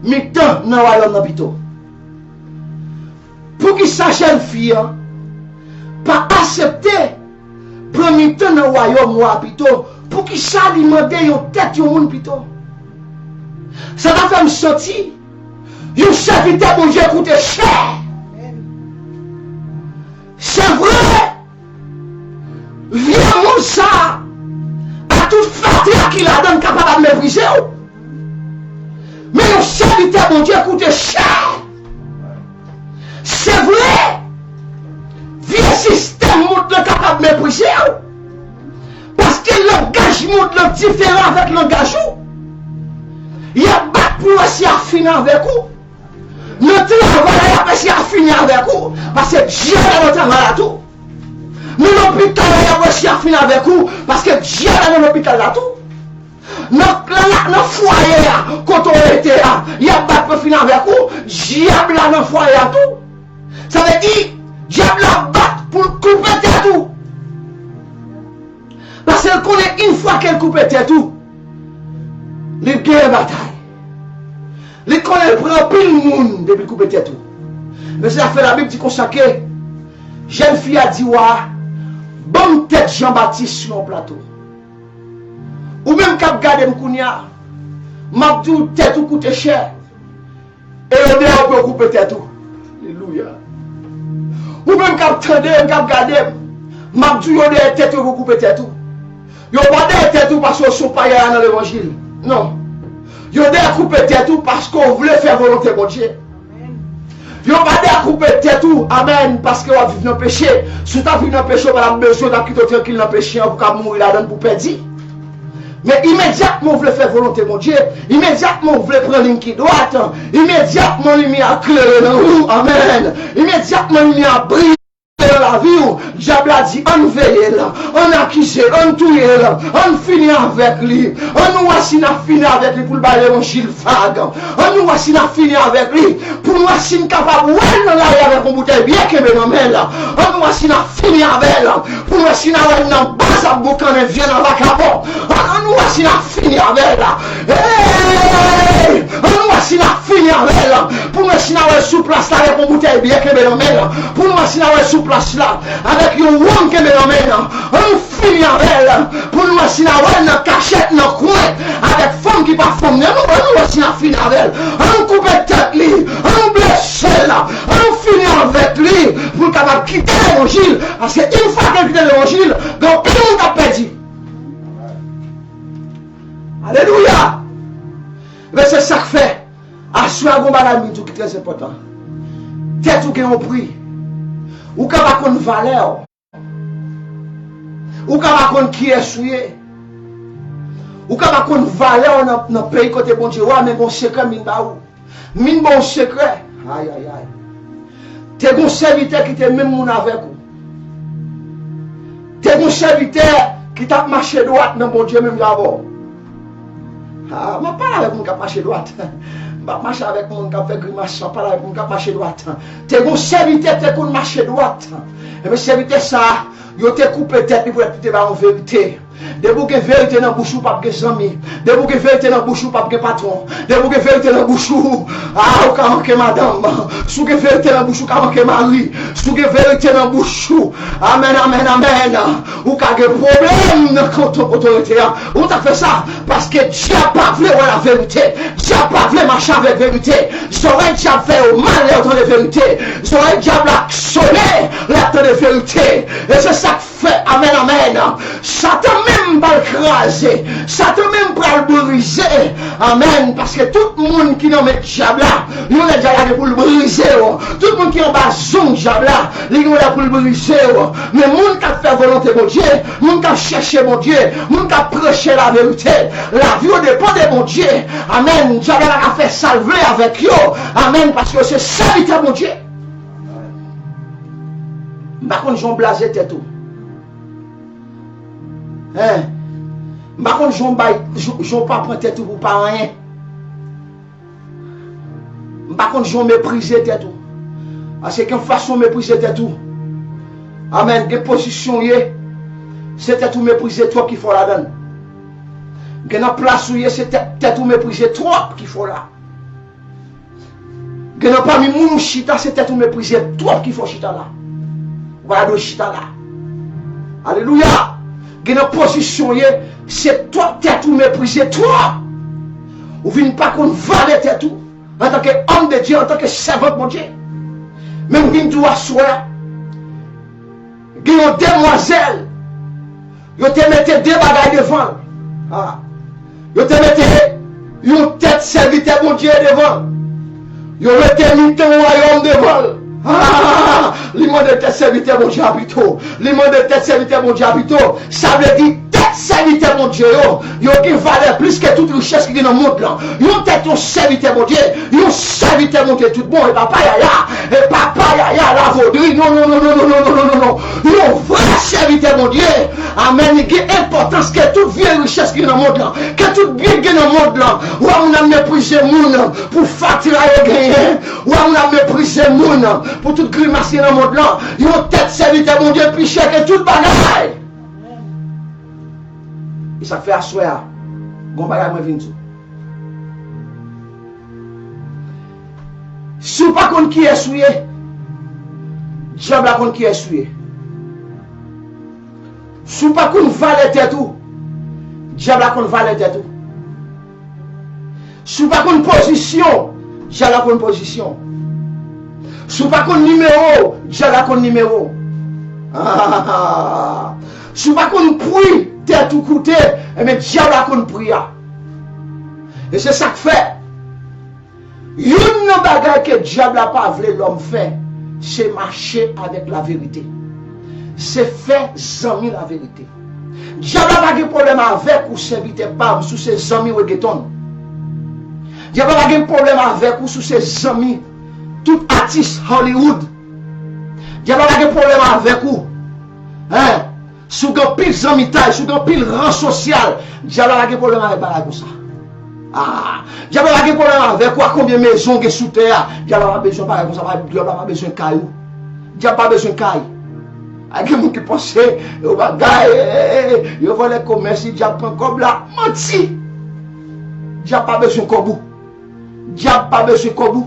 mitan nan wayòm nan pito? Poukisa jèn fi an pa aksepte pran mitan nan wayòm wa a pito? Poukisa li mande yon tèt yon moun pito? Sa ta fè m santi yon sèvitè Bondye koute chè. Se vre, vye mond sa a, ak tout fatra ki ladan l, kapab ap meprize w. Men yon sèvitè Bondye koute chè. Se vre, vye sistèm mond lan kapab meprize w. Paske langaj mond lan diferan avèk langaj ou. Y ap bat pou wè si y ap fini avèk ou. Nan travay la, y ap eseye ap fini avèk ou, paske dyab la nan travay la tou. Nan lopital la, y ap eseye ap fini avèk ou, paske dyab la nan lopital la tou. Nan, nan, nan fwaye a, kote w rete a, y ap bat pou fini avèk ou, dyab la nan fwaye a tou. Sa vle di, dyab la ap bat pou l koupe tèt ou. Paske l konnen yon fwa ke l koupe tèt ou, li genyen batay. Li konnen l pran anpil moun depi l koupe tèt ou. Men se sa k fè Labib di konsa ke jèn fi a di wa a, ban m tèt Jan Batis sou yon plato. Ou menm k ap gade m kounye a, m ap di w tèt ou koute chè. E yo dèyè w pou yo koupe tèt ou. Alelouya. Ou menm k ap tande m, k ap gade m, m ap di w yo dèyè tèt yo pou koupe tèt ou. Yo pa dèyè tèt ou paske w se yon paya nan levanjil. Non. Yo dèyè koupe tèt ou paske w vle fè volonte Bondye. Yo pa dèyè koupe tèt ou, amèn, paske w ap viv nan peche. Si w t ap viv nan peche, yo pa t ap bezwen, yo t ap kite w trankil nan peche an pou w ka mouri ladan l pou w pèdi. Men imedyatman w vle fè volonte Bondye, imedyatman w vle pran liy ki dwat, imedyatman limyè a klere nan ou, amèn. Imedyatman limyè a briye nan lavi w, dyab la di, ann veye l, ann akize l, ann touye l, ann fini avèk li. Ann nou wè si n ap fini avèk li pou l bay levanjil vag. Ann nou wè si n ap fini avèk li pou n wè si n kapab wè l nan lari avèk yon boutèy byè kenbe nan men l. Ann nou wè si n ap fini avè l pou n wè si n a wè l nan baz ap boukannen vyann an vakabon. Ann, ann nou wè si n ap fini avè l. Hey! Ann nou wè si n ap fini avè l pou n wè si n a wè l sou plas la avèk yon boutèy byè kenbe nan men l. Pou n wè si n a wè l sou plas la avèk yon wonm kenbe nan men l. Ann fini avè l pou n wè si n a wè l nan kachèt, nan kwen, avèk fanm ki pa fanm li. Ann nou, ann nou wè si n ap fini avè l. Ann koupe tèt li, ann blese l, ann fini avèk li pou l kapab kite levanjil. Paske yon fwa ke l kite levanjil, gen anpil moun k ap pèdi. Alelouya! Men se sa k fè, aswè a gen yon bagay m vin di w ki trè enpòtan. Tèt ou gen yon pri. Ou ka pa konn valè w. Ou ka pa konn kiyès ou ye. Ou ka pa konn valè w nan, nan peyi kote Bondye w a, men gen yon sekrè m vin ba ou. M vin ba w yon sekrè. Ayayay. Te gen yon sèvitè ki te menm moun avèk ou. Te gen yon sèvitè ki t ap mache dwat nan Bondye menm jan avè w. Ah, m ap pale avèk moun k ap mache dwat. M p ap mache avèk moun k ap fè grimas, m ap pale avèk moun k ap mache dwat. Te gen yon sèvitè ki te konn mache dwat. Ebyen, sèvitè sa a, yo te koupe tèt li poutèt li te bay yon verite. Depi w gen verite nan bouch ou, p ap gen zanmi. Depi w gen verite nan bouch ou, p ap gen patwon. Depi w gen verite nan bouch ou, ah, ou ka manke madanm. Si w gen verite nan bouch ou, ou ka manke mari. Si w gen verite nan bouch ou, amèn, amèn, amèn, ou ka gen pwoblèm nan kanton kote w rete a. Ou ta fè sa, paske dyab pa vle wè laverite. Dyab pa vle mache avèk verite. Zòrèy dyab fè yo mal lè yo tande verite. Zòrèy dyab la sonnen lè y ap tande verite. E se sa k fè, amèn, amèn, Satan menm pral kraze. Satan menm pral brize. Amèn. Paske tout moun ki nan men dyab la, yon lè dyab la gen pou l brize yo. Tout moun ki anba zong dyab la, li gen yon lè pou l brize yo. Men moun k ap fè volonte Bondye, moun k ap chèche Bondye, moun k ap preche laverite, lavi yo depann de Bondye. Amèn. Dyab la pa ka fè sa l vle avèk yo. Amèn. Paske yo se sèvitè Bondye. M pa konn jan w blaze tèt ou. Hein? M pa konn jan w bay, jan, jan w pa pran tèt ou pou pa anyen. M pa konn jan w meprize tèt ou. Paske gen fason w meprize tèt ou. Amèn. Gen pozisyon w ye, se tèt ou meprize twòp ki fè w ladan l. Gen nan plas ou ye, se tèt, tèt ou meprize twòp ki fè w la. M Gen nan pami moun ou chita, se tèt ou meprize twòp ki fè w chita la. Ou pa ta dwe chita la. Alelouya! Gen nan pozisyon w ye, se twòp tèt ou meprize twòp. Ou vin pa konn valè tèt ou antanke òm de Dye, antanke sèvant Bondye. Men m vin di w aswè a, gen yon demwazèl, yo te mete de bagay devan l. Ah. Yo te mete yon tèt sèvitè Bondye devan l. Yo mete mitan wayòm devan l. Ah! Li mande tèt sèvitè Bondye a pito. Li mande tèt sèvitè Bondye a pito. Sa vle di tèt sèvitè Bondye yo, yo gen valè plis ke tout richès ki gen nan mond lan. Yon tèt yon sèvitè Bondye, yon sèvitè Bondye tout bon, e pa payaya, e pa payaya lavodri, non, non, non. Yon vrè sèvitè Bondye, amèn, li gen enpòtans ke tout vye richès ki gen nan mond lan, ke tout byen ki gen nan mond lan. Ou wè moun ap meprize moun pou fatra yo genyen, ou wè moun ap meprize moun pou tout grimas ki gen nan mond lan. Yon tèt sèvitè Bondye pi chè ke tout bagay. E sa k fè aswè a, gon bagay mwen vin di w. Si w pa konn kiyès ou ye, dyab la konn kiyès ou ye. Si w pa konn valè tèt ou, dyab la konn valè tèt ou. Si w pa konn pozisyon w, dyab la konn pozisyon w. Si w pa konn nimewo w, dyab la konn nimewo w. Ah! Si w pa konn pri tèt ou koute, ebyen, dyab la konn pri a. E se sa k fè, youn nan bagay ke dyab la pa vle lòm fè, se mache avèk laverite. Se fè zanmi laverite. Dyab la pa gen pwoblèm avèk ou, sèvitè pa m, si w se zanmi reggaeton. Dyab la pa gen pwoblèm avèk ou, si w se zanmi tout atis Hollywood. Dyab la pa gen pwoblèm avèk ou. Hein? Si w gen anpil zanmitay, si w gen anpil ran sosyal, dyab la pa gen pwoblèm avèk bagay konsa. Ah, dyab la pa gen pwoblèm avèk ou, a konbyen mezon w gen sou tè a. Dyab la pa bezwen bagay konsa, pa- dyab la pa bezwen kay ou. Dyab pa bezwen kay. A gen moun ki panse yo bagay, eh, eh, eh, yo vòlè komès li, dyab pran kòb la. Manti! Dyab pa bezwen kòb ou. Dyab pa bezwen kòb ou.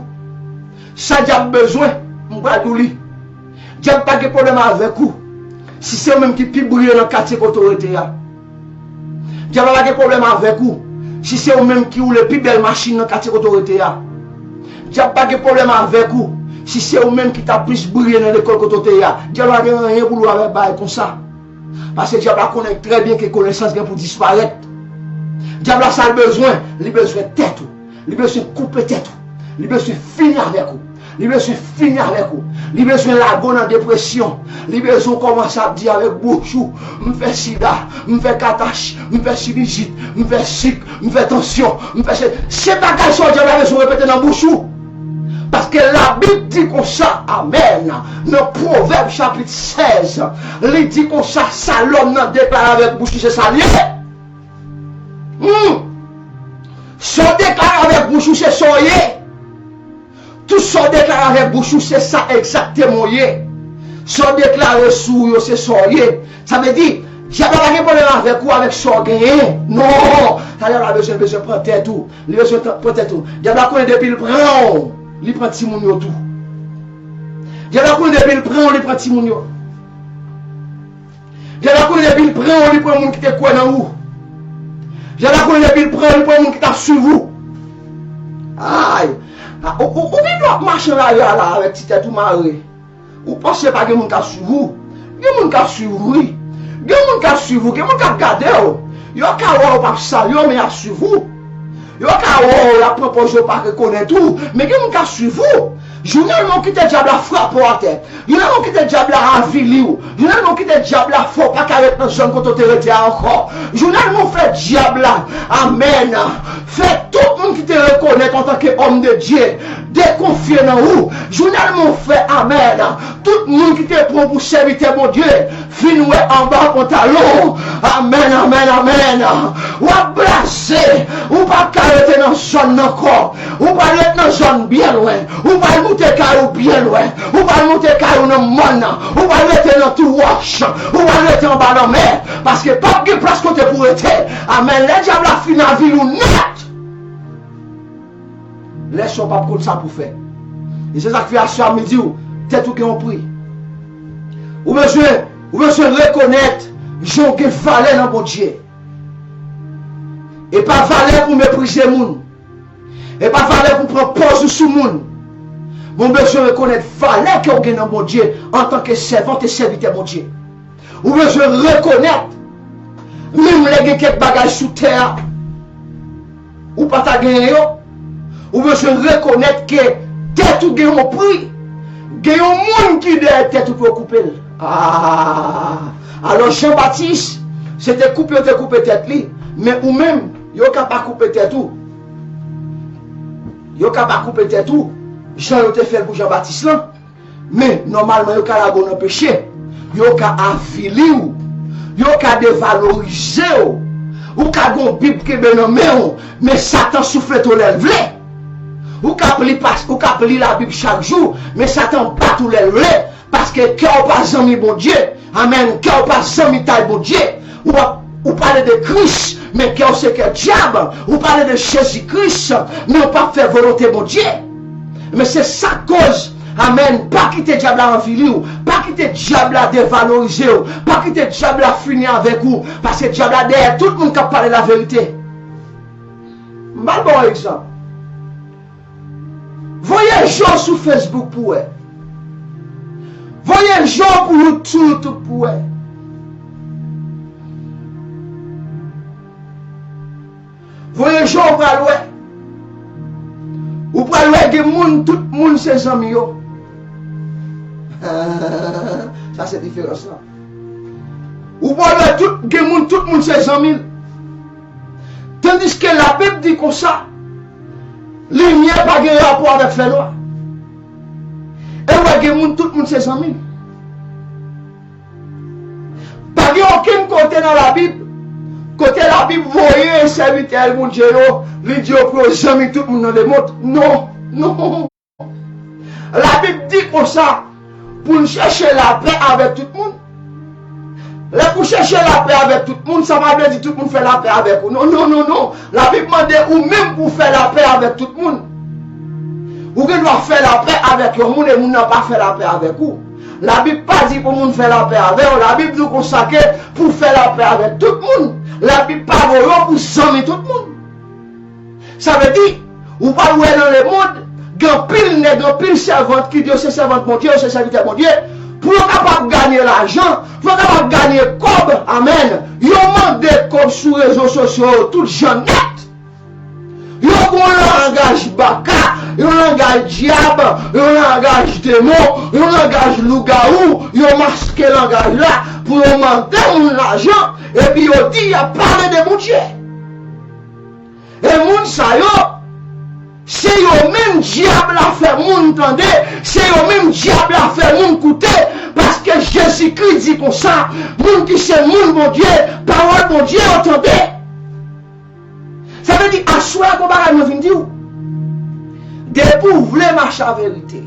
Sa dyab bezwen, m pral di w li. Dyab pa gen pwoblèm avèk ou. Si se ou menm ki pi briyan nan katye kote w rete a. Dyab la pa gen pwoblèm avèk ou. Si se ou menm ki woule pi bèl machin nan katye kote w rete a. Dyab pa gen pwoblèm avèk ou. Si se ou menm ki ta plis briyan nan lekòl kote w te ye a. Dyab la pa gen anyen pou l wè avèk bagay konsa. Paske dyab la konnen trè byen ke konesans gen pou disparèt. Dyab la sa l bezwen, li bezwen tèt ou. Li bezwen koupe tèt ou. Li bezwen fini avèk ou. Li bezwen fini avèk ou. Li bezwen lage w nan depresyon. Li bezwen w kòmanse ap di avèk bouch ou, "M fè sida, m fè katach, m fè sinizit, m fè sik, m fè tansyon, m fè se." Se bagay sa yo dyab la bezwen repete nan bouch ou. Paske Labib di konsa, amèn, nan Pwovèb chapit sèz, li di konsa, sa lòm nan deklare avèk bouch li, se sa l ye. Hmm. Sa w deklare avèk bouch ou, se sa w ye. Tout sa w deklare avèk bouch ou, se sa egzakteman w ye. Sa w deklare sou ou yo, se sa w ye. Sa vle di, dyab la pa gen pwoblèm avèk ou, avèk sa w genyen. Non! Sa dyab la bezwen, bezwen pran tèt ou. Li bezwen t- pran tèt ou. Dyab la konnen depi l pran w, li pran timoun yo tou. Dyab la konnen depi l pran w, li pran timoun yo. Dyab la konnen depi l pran w, li pran moun ki te kwè nan ou. Dyab la konnen depi l pran w, li pran moun ki t ap swiv ou. Ay! A, ou, ou, ou vin w ap mache nan lari a la avèk ti tèt ou mare. Ou panse pa gen moun k ap swiv ou? Gen moun k ap swiv ou, wi. Gen moun k ap swiv ou, gen moun k ap gade w. Yo ka wè w p ap salye w, men y ap swiv ou. Yo ka wè w, y ap pran pòz yo pa rekonèt ou, men gen moun k ap swiv ou. Jounèlman w kite dyab la frape w atè. Jounèlman w kite dyab la avili w. Jounèlman w kite dyab la fè w pa ka ret nan zòn kote w te rete a ankò. Jounèlman w fè dyab la, amèn, fè tout moun ki te rekonèt w antanke òm de Dye dekonfye nan ou. Jounèlman w fè, amèn, tout moun ki te pran w pou sèvitè Bondye vin wè anba pantalon w. Amèn, amèn, amèn. W ap blaze. Ou p ap ka rete nan zòn nan ankò. Ou pral ret nan zòn byen lwen. Ou pral moute kay ou byen lwen. Ou pral moute kay ou nan mòn nan. Ou pral rete nan Tou Wòch. Ou pral rete anba lanmè. Paske p ap gen plas kote pou rete. Amèn. Lè dyab la fin avili w nèt, lè sa w p ap konn sa pou fè. E se sa k fè aswè a m di w, tèt ou gen yon pri. Ou bezwen, ou bezwen rekonèt jan w gen valè nan Bondye. E pa valè pou meprize moun. E pa valè pou pran pòz ou sou moun. Men w bezwen rekonèt valè ke w gen nan Bondye antanke sèvant e sèvitè Bondye. Ou bezwen rekonèt, menm lè gen kèk bagay sou tè a, ou pa ta genyen yo, ou bezwen rekonèt ke tèt ou gen yon pri. Gen yon moun ki dèyè tèt ou pou yo koupe l. Ah! Alò, Jan Batis, se te koupe yo te koupe tèt li, men ou menm, yo ka pa koupe tèt ou. Yo ka pa koupe tèt ou, jan yo te fè l pou Jan Batis lan. Men, nòmalman, yo ka lage w nan peche. Yo ka avili w. Yo ka devalorize w. Ou ka gen yon Bib kenbe nan men w, men Satan souflete w lè l vle. Ou ka ap li pas, ou ka ap li Labib chak jou, men Satan bat ou lè l vle. Paske kè w pa zanmi Bondye. Amèn. Kè w pa zanmitay Bondye. Ou ap, ou pale de Kris, men kè w se kè dyab. Ou pale de Jezi Kris, men w p ap fè volonte Bondye. Men se sa k koz, amèn, pa kite dyab la anvili w, pa kite dyab la devalorize w, pa kite dyab la fini avèk ou, paske dyab la dèyè tout moun k ap pale laverite. M pral ba w egzanp. Voye je w sou Facebook pou w wè. Voye je w pou You-, sou YouTube pou w wè. Voye je w pral wè. Ou pral wè gen moun, tout moun se zanmi yo. Sa se diferans lan. Ou pral wè tout, gen moun, tout moun se zanmi l. Tandiske Labib di konsa, limyè pa gen rapò avèk fènwa. E w wè gen moun, tout moun se zanmi l. Pa gen okenn kote nan Labib, kote Labib voye sèvitè Bondye yo, li di yo pou yo zanmi tout moun nan lemonn. Non, non. Labib di konsa, pou n chèche lapè avèk tout moun. Lè pou chèche lapè avèk tout moun, sa pa vle di tout moun fè lapè avèk ou. Non, non, non, non. Labib mande ou menm pou w fè lapè avèk tout moun. Ou gen dwa fè lapè avèk yon moun e moun nan pa fè lapè avèk ou. Labib pa di pou moun fè lapè avè w. Labib di w konsa ke pou w fè lapè avèk tout moun. Labib pa voye w pou zanmi tout moun. Sa vle di, ou pral wè nan lemonn, gen anpil nèg, anpil sèvant ki di yo se sèvant Bondye, yo se sèvitè Bondye. Pou yo kapab ganye lajan, pou yo kapab ganye kòb, amèn, yo mande kòb sou rezo sosyo yo tout jan nèt. Yo gen yon langaj baka, yon langaj dyab, yon langaj demon, yon langaj lougawou, yo maske langaj la pou yo mande moun lajan, epi yo di y ap pale de Bondye. E moun sa yo, se yo menm dyab la fè moun tande, se yo menm dyab la fè moun koute, paske Jezikri di konsa, moun ki se moun Bondye, pawòl Bondye yo tande. Sa vle di, aswè a gon bagay mwen vin di w. Depi w vle mache a verite.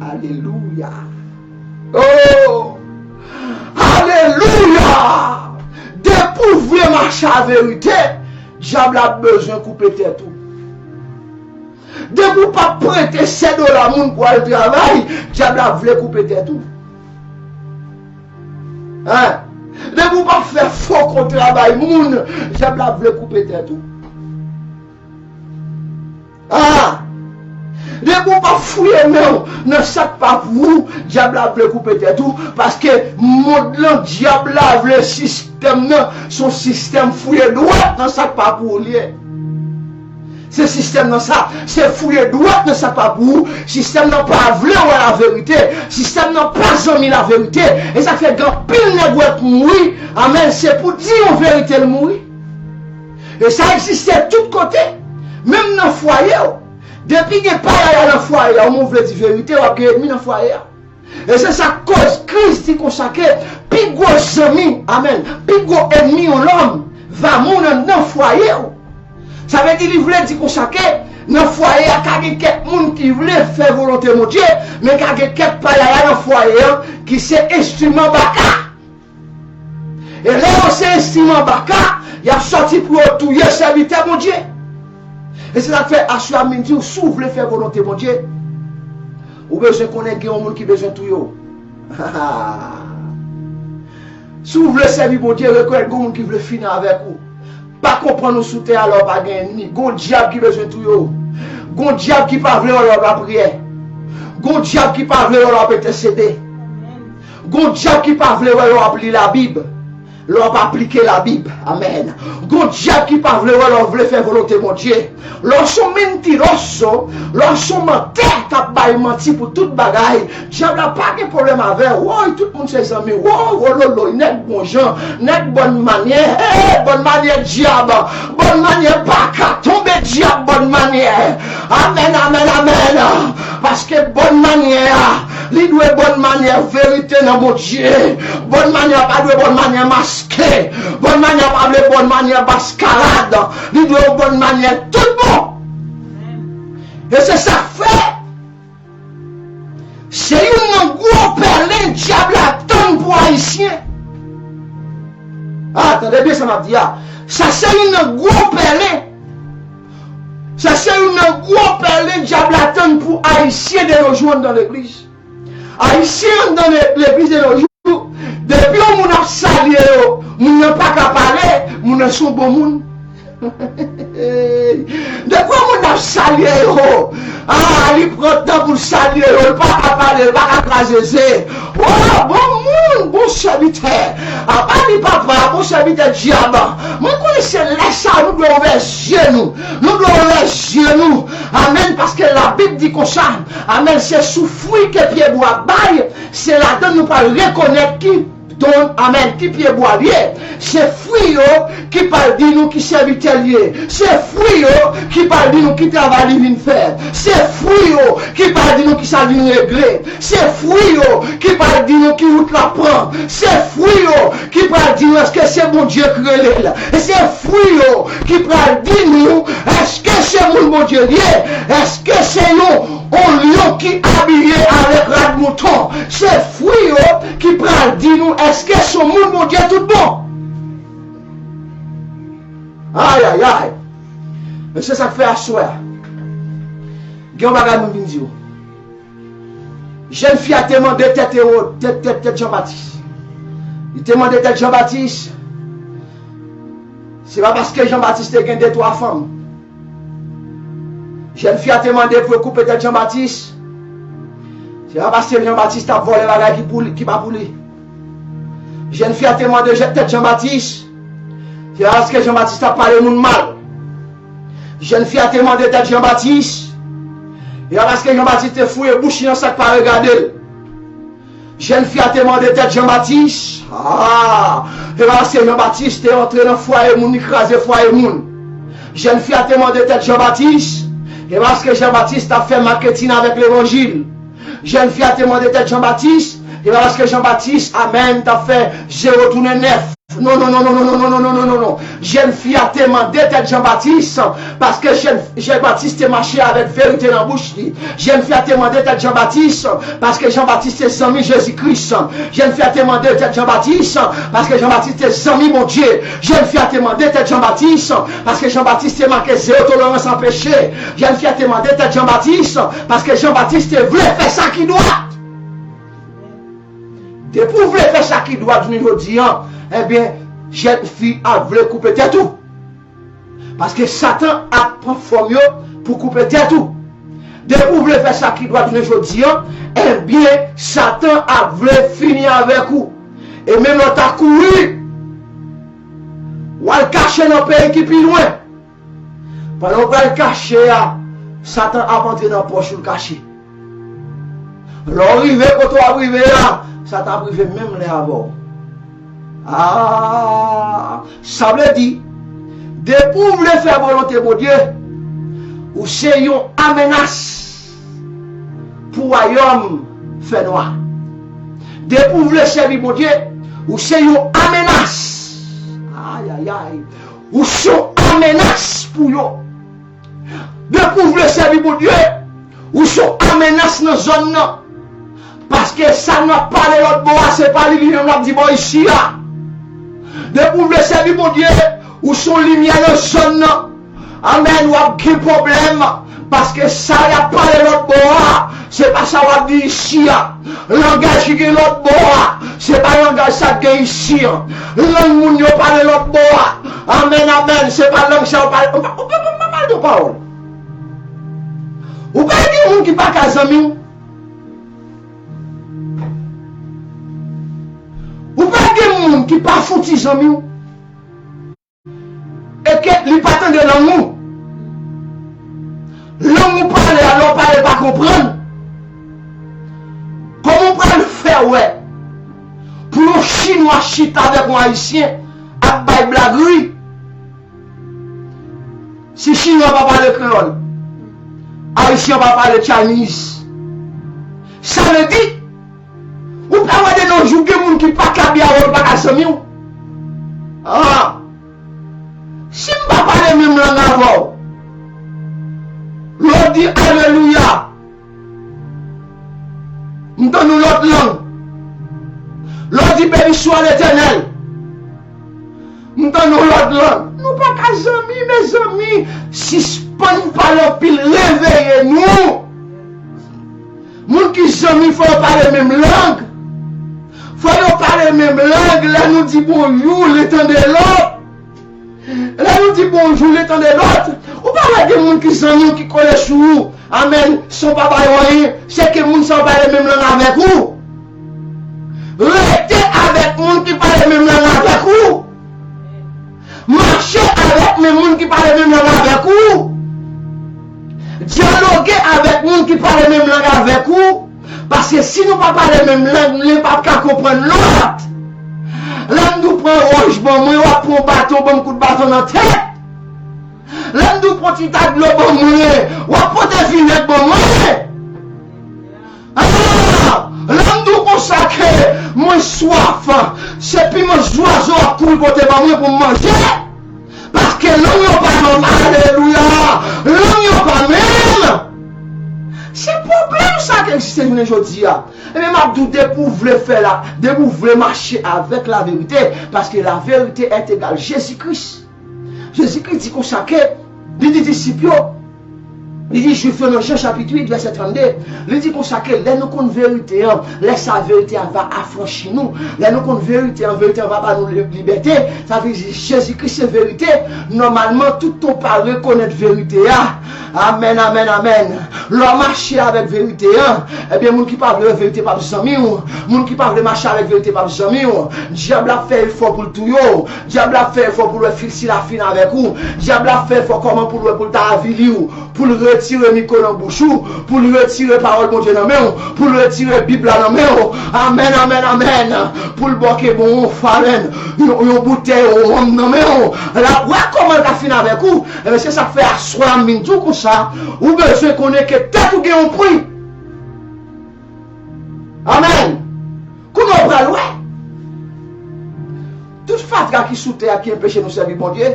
Alelouya. Oh! Alelouya! Depi w vle mache a verite, dyab la ap bezwen koupe tèt ou. Depi w p ap prete sèt dola moun pou al travay, dyab la ap vle koupe tèt ou. Hein? Depi w p ap fè fo kontra bay moun, dyab la ap vle koupe tèt ou. Ah! Depi w p ap fouye men w nan sa k pa pou ou, dyab la ap vle koupe tèt ou, paske mond lan, dyab la vle sistèm nan, se yon sistèm fouye dwèt nan sa k pa pou ou li ye. Se sistèm nan sa, se fouye dwèt nan sa k pa pou ou. Sistèm nan pa vle wè laverite. Sistèm nan pa zanmi laverite. E sa k fè gen anpil nèg ou wè k mouri, amèn, se pou di yon verite l mouri. E sa egziste tout kote, menm nan fwaye w. Depi gen payaya nan fwaye a, ou vle di verite, w ap gen ènmi nan fwaye a. E se sa k koz Kris di konsa ke pi gwo zanmi, amèn, pi gwo ènmi yon lòm va moun anndan fwaye w. Sa vle di, li vle di konsa ke nan fwaye a ka gen kèk moun ki vle fè volonte Bondye, men ka gen kèk payaya nan fwaye a ki se enstriman baka. E lè yo se enstriman baka, y ap sòti pou yo touye sèvitè Bondye. E se sa k fè aswè a m vin di w, si w vle fè volonte Bondye, Ou bezwen konnen gen yon moun ki bezwen touye w. Si w vle sèvi Bondye, rekonèt gen yon moun ki vle fini avèk ou. Pa konprann ou sou tè a lè w pa gen ènmi. Gon dyab ki bezwen touye w. Gon dyab ki pa vle wè lè w ap lapriyè. Gon dyab ki pa vle wè lè w ap entèsede. Gon dyab ki pa vle wè lè w ap li Labib. Lè w ap aplike Labib. Amèn. Gon dyab ki pa vle wè lè w vle fè volonte Bondye. Lè w se yon mentiroso, lè w se yon mantè k ap bay manti pou tout bagay, dyab la pa gen pwoblèm avè w. Woy, tout moun se zanmi w. Wo, wololoy, nèg bon jan, nèg bòn manyè. Hey, bòn manyè dyab, bòn manyè pa ka tonbe dyab, bòn manyè. Amèn, amèn, amèn. Paske bòn manyè a, li dwe bòn manyè verite nan Bondye. Bòn manyè pa dwe bòn manyè maske. Bòn manyè pa vle bòn manyè maskarad. Li dwe yon bòn manyè tout bon. E se sa k fè, se youn nan gwo pèlen dyab la tann pou Ayisyen. A, tande byen sa m ap di a. Sa se youn nan gwo pèlen. Sa se youn nan gwo pèlen dyab la tann pou Ayisyen de nos jours anndan legliz. Ayisyen anndan le- legliz de nos jours, depi yon moun ap salye yo, moun nan pa ka pale, moun nan se yon bon moun. Depi yon moun ap salye yo, a, li pran tan pou l salye yo, li pa ka pale, li pa ka kraze ze. O, bon moun, bon sèvitè. Apa li papa, bon sèvitè dyab. Mwen konnen se lè sa a nou dwe ouvè zye nou. Nou dwe ouvè zye nou. Amèn, paske Labib di konsa. Amèn, se sou fwi ke pyebwa bay, se ladan nou pral rekonèt ki don, amèn, ki pyebwa l ye. Se fwi yo ki pral di nou ki sèvitè l ye. Se fwi yo ki pral di nou ki travay li vin fè. Se fwi yo ki pral di nou ki sa l vin regle. Se fwi yo ki pral di nou ki wout l ap pran. Se fwi yo ki pral di nou èske se Bondye k rele l. E se fwi yo ki pral di nou èske se moun Bondye l ye. Èske se yon, yon lyon ki abiye avèk rad mouton. Se fwi yo ki pral di nou èske se yon moun Bondye tout bon. Ayayay. Men se sa k fè aswè a, gen yon bagay mwen vin di w. Jèn fi a te mande tèt Ewod, tèt, tèt, tèt Jan Batis. Li te mande tèt Jan Batis. Se pa paske Jan Batis te gen de twa fanm. Jèn fi a te mande pou yo koupe tèt Jan Batis. Se pa paske Jan Batis t ap vòlè bagay ki pou li, ki pa pou li. Jèn fi a te mande tèt Jan Batis. Se pa paske Jan Batis t ap pale moun mal. Jèn fi a te mande tèt Jan Batis. Se pa paske Jan Batis te fouye bouch li nan sa k pa regade l. Jèn fi a te mande tèt Jan Batis. A, se pa paske Jan Batis te antre nan fwaye moun, li kraze fwaye moun. Jèn fi a te mande tèt Jan Batis. Se pa paske Jan Batis t ap fè maketin avèk levanjil. Jèn fi a te mande tèt Jan Batis. Se pa paske Jan Batis, amèn, t ap fè zewo tounen nèf. Non, non, non, non. Jèn fi a te mande tèt Jan Batis, paske Jèn, Jan Batis te mache avèk verite nan bouch li. Jèn fi a te mande tèt Jan Batis, paske Jan Batis te zanmi Jezi Kris. Jèn fi a te mande tèt Jan Batis, paske Jan Batis te zanmi Bondye. Jèn fi a te mande tèt Jan Batis, paske Jan Batis te make zewo tolerans an peche. Jèn fi a te mande tèt Jan Batis, paske Jan Batis te vle fè sa ki dwat. Depi w vle fè sa ki dwat jounen jodi an, ebyen, jèn fi a vle koupe tèt ou. Paske Satan ap pran fòm yo pou koupe tèt ou. Depi w vle fè sa ki dwat jounen jodi an, ebyen, Satan ap vle fini avèk ou. E menm lè w ta kouri, w al kache nan peyi ki pi lwen. Pandan w pral kache a, Satan ap antre nan pòch ou l kache. Lè w rive kote w ap rive a, Satan ap rive menm lè avè w. A, sa vle di, depi w vle fè volonte Bondye, ou se yon amenas pou wayòm fènwa. Depi w vle sèvi Bondye, ou se yon amenas. Ayayay. Ou se yon amenas pou yo. Depi w vle sèvi Bondye, ou se yon amenas nan zòn nan. Paske sa n ap pale lòt bò a, se pa li li menm l ap di bò isi a. Depi w vle sèvi Bondye, ou se yon limyè nan zòn nan. Amèn, w ap gen pwoblèm. Paske sa y ap pale lòt bò a, Se pa sa w ap di isi a. Langaj ki gen lòt bò a, se pa langaj sa k gen isi an. Lang moun yo pale lòt bò a. Amèn, amèn. Se pa lang sa w pale. Ou pa, ou pa, ou pa pale de pawòl. Ou pa gen moun ki pa ka zanmi w. Ou pa gen moun ki pa fouti zanmi w. E ke li pa tande lang ou. Lang ou pale a, lè w pale pa konprann. Kòman w pral fè wè pou yon chinwa chita avèk yon ayisyen ap bay blag ri? Si chinwa pa pale kreyòl, ayisyen pa pale Chinese. Sa vle di, ou pa wè de nos jours gen moun ki pa ka byen avè w, pa ka zanmi w. Ah. Si m pa pale menm lang avè w, lè w di alelouya, m tann yon lòt lang. Lè w di beni swa Letènèl, m tann yon lòt lang. Nou pa ka zanmi, mezanmi. Sispann pale anpil, reveye nou. Moun ki zanmi, fò yo pale menm lang. Fò yo pale menm lang. Lè nou di bonjou, li tande lòt. Lè nou di bonjou, li tande lòt. Ou pa wè gen moun ki zanmi w ki kole sou ou. Amèn. San w pa ba yo anyen. Se ke moun sa yo pale menm lang avèk ou. Rete avèk moun ki pale menm lang avèk ou. Mache avèk menm moun ki pale menm lang avèk ou. Dyaloge avèk moun ki pale menm lang avèk ou. Paske si nou pa pale menm lang, youn p ap ka konprann lòt. Lè m di w pran wòch ban mwen, w ap pran yon baton, ban m kout baton nan tèt. Lè m di w pran ti ta dlo ban mwen, w ap pote vinèg ban mwen. Ah! Lè m di w konsa ke mwen swaf, se piman zwazo ap kouri pote ban mwen pou m manje. Paske lang yo pa menm. Alelouya! Lang yo pa menm. Se pwoblèm sa ki egziste jounen jodi a. Ebyen, m ap di w, depi w vle fè la, depi w vle mache avèk laverite, paske laverite est égal Jezi Kris. Jezi Kris di konsa ke, li di disip yo, li di Jwif yo nan Jan chapit uit, vèsè trannde, li di konsa ke lè nou konn verite an, lè sa verite a va afranchi nou, lè nou konn verite an, verite an va ba nou li-, libète, sa vle di Jezi Kris se verite, nòmalman tout tan w pa rekonèt verite a. Amèn, amèn, amèn. Lè w mache avèk verite an, ebyen, moun ki pa vle wè verite p ap zanmi w. Moun ki pa vle mache avèk verite p ap zanmi w. Dyab la ap fè efò pou l touye w. Dyab la ap fè efò pou l wè fil si la fin avèk ou. Dyab la ap fè efò kòman pou l wè pou l ta avili w, pou l retire mikwo nan bouch ou, pou l retire pawòl Bondye nan men w, pou l retire Bib la nan men w. Amèn, amèn, amèn. Pou l ba w ke bon yon falèn, yon, yon boutèy wonm nan men w. L ap wè kòman l ka fin avèk ou. Ebyen, se sa k fè aswè a m vin di w konsa, ou bezwen konnen ke tèt ou gen yon pri. Amèn. Kounye a w pral wè. Tout fatra ki sou tè a ki anpeche nou sèvi Bondye,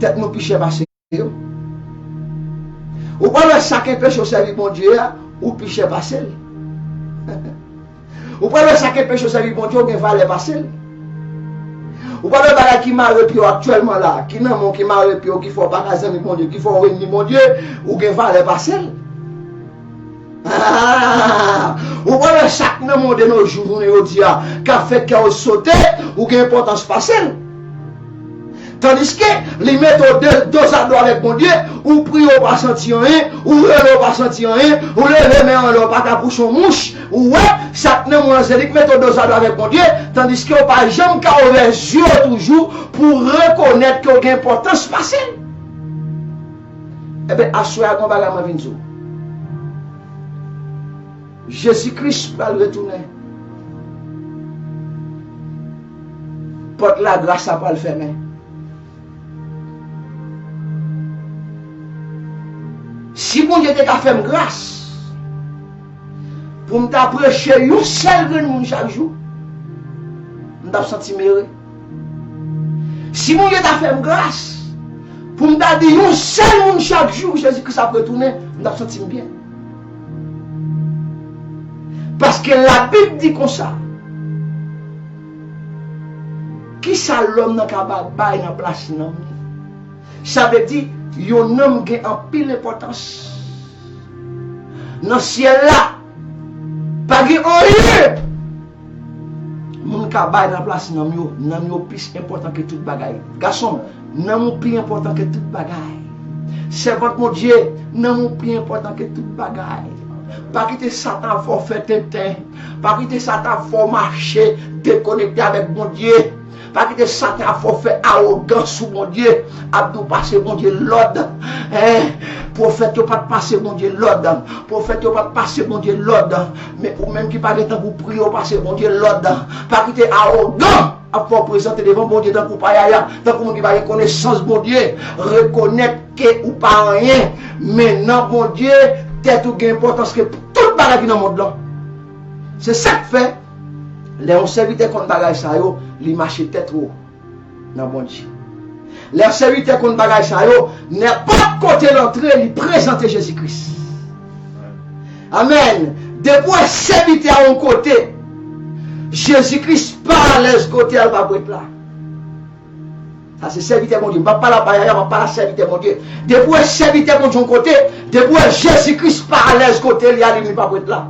tèt nou pi chè pase yo. Ou pral wè sa k anpeche w sèvi Bondye a, ou pi chè pase l. Ou pral wè sa k anpeche w sèvi Bondye, ou gen valè pase l. Ou pral wè bagay ki mare pye w aktyèlman la, ki nan men w, ki mare pye w, ki fè w pa ka zanmi Bondye, ki fè w ènmi Bondye, ou gen valè pase l. Ah! Ou pral wè sa k nan men w de nos jours, jounen jodi a, k ap fè kè w sote, ou gen enpòtans pase l. Tandiske li mete w de, dozado avèk Bondye, ou priye w pa santi anyen, ou rele w pa santi anyen, ou leve men anlè w pa ka pouche yon mouch, ou wè, sa k nan men w an se li k mete w dozado avèk Bondye, tandiske w pa janm ka ouvè zye w toujou pou w rekonèt ke w gen enpòtans pase l. Ebyen, aswè a, gen yon bagay mwen vin di w. Jezi Kris pral retounen. Pòt lagras la pral fèmen. Si Bondye te ka fè m gras pou m ta preche yon sèl grenn moun chak jou, m t ap santi m ere. Si Bondye ta fè m gras pou m ta di yon sèl moun chak jou Jezi Kris ap retounen, m t ap santi m byen. Paske Labib di konsa, kisa lòm nan ka ba-, bay nan plas nanm li? Sa vle di, yon nanm gen anpil enpòtans. nan syèl la. Pa gen anyen moun ka bay nan plas nanm yo. Nanm yo plis enpòtan ke tout bagay. Gason m, nanm ou pi enpòtan ke tout bagay. Sèvant Bondye, nanm ou pi enpòtan ke tout bagay. Pa kite Satan fè w fè tenten. Pa kite Satan fè w mache dekonekte avèk Bondye. Pa kite Satan ap fè w fè awogan sou Bondye, ap di w pase Bondye lòd. Hein? Pwofèt yo pa t pase Bondye lòd. Pwofèt yo pa t pase Bondye lòd. Men ou menm ki pa gen tan pou priye, w pase Bondye lòd. Pa kite awogan ap fè w prezante devan Bondye tankou payaya, tankou moun ki pa gen konesans Bondye. Rekonèt ke ou pa anyen, men nan Bondye, tèt ou gen enpòtans ke tout bagay ki nan mond lan. Se sa k fè, lè yon sèvitè konn bagay sa yo, li mache tèt wo nan Bondye. Lè yon sèvitè konn bagay sa yo, nenpòt kote l antre, li prezante Jezi Kris. Amèn. Depi w wè sèvitè a yon kote, Jezi Kris pa alèz kote a, l pa pou ret la. Sa se sèvitè Bondye. M p ap pale a payaya, m ap pale a sèvitè Bondye. Depi w wè sèvitè Bondye yon kote, depi w wè Jezi Kris pa alèz kote li a, li menm li p ap ret la.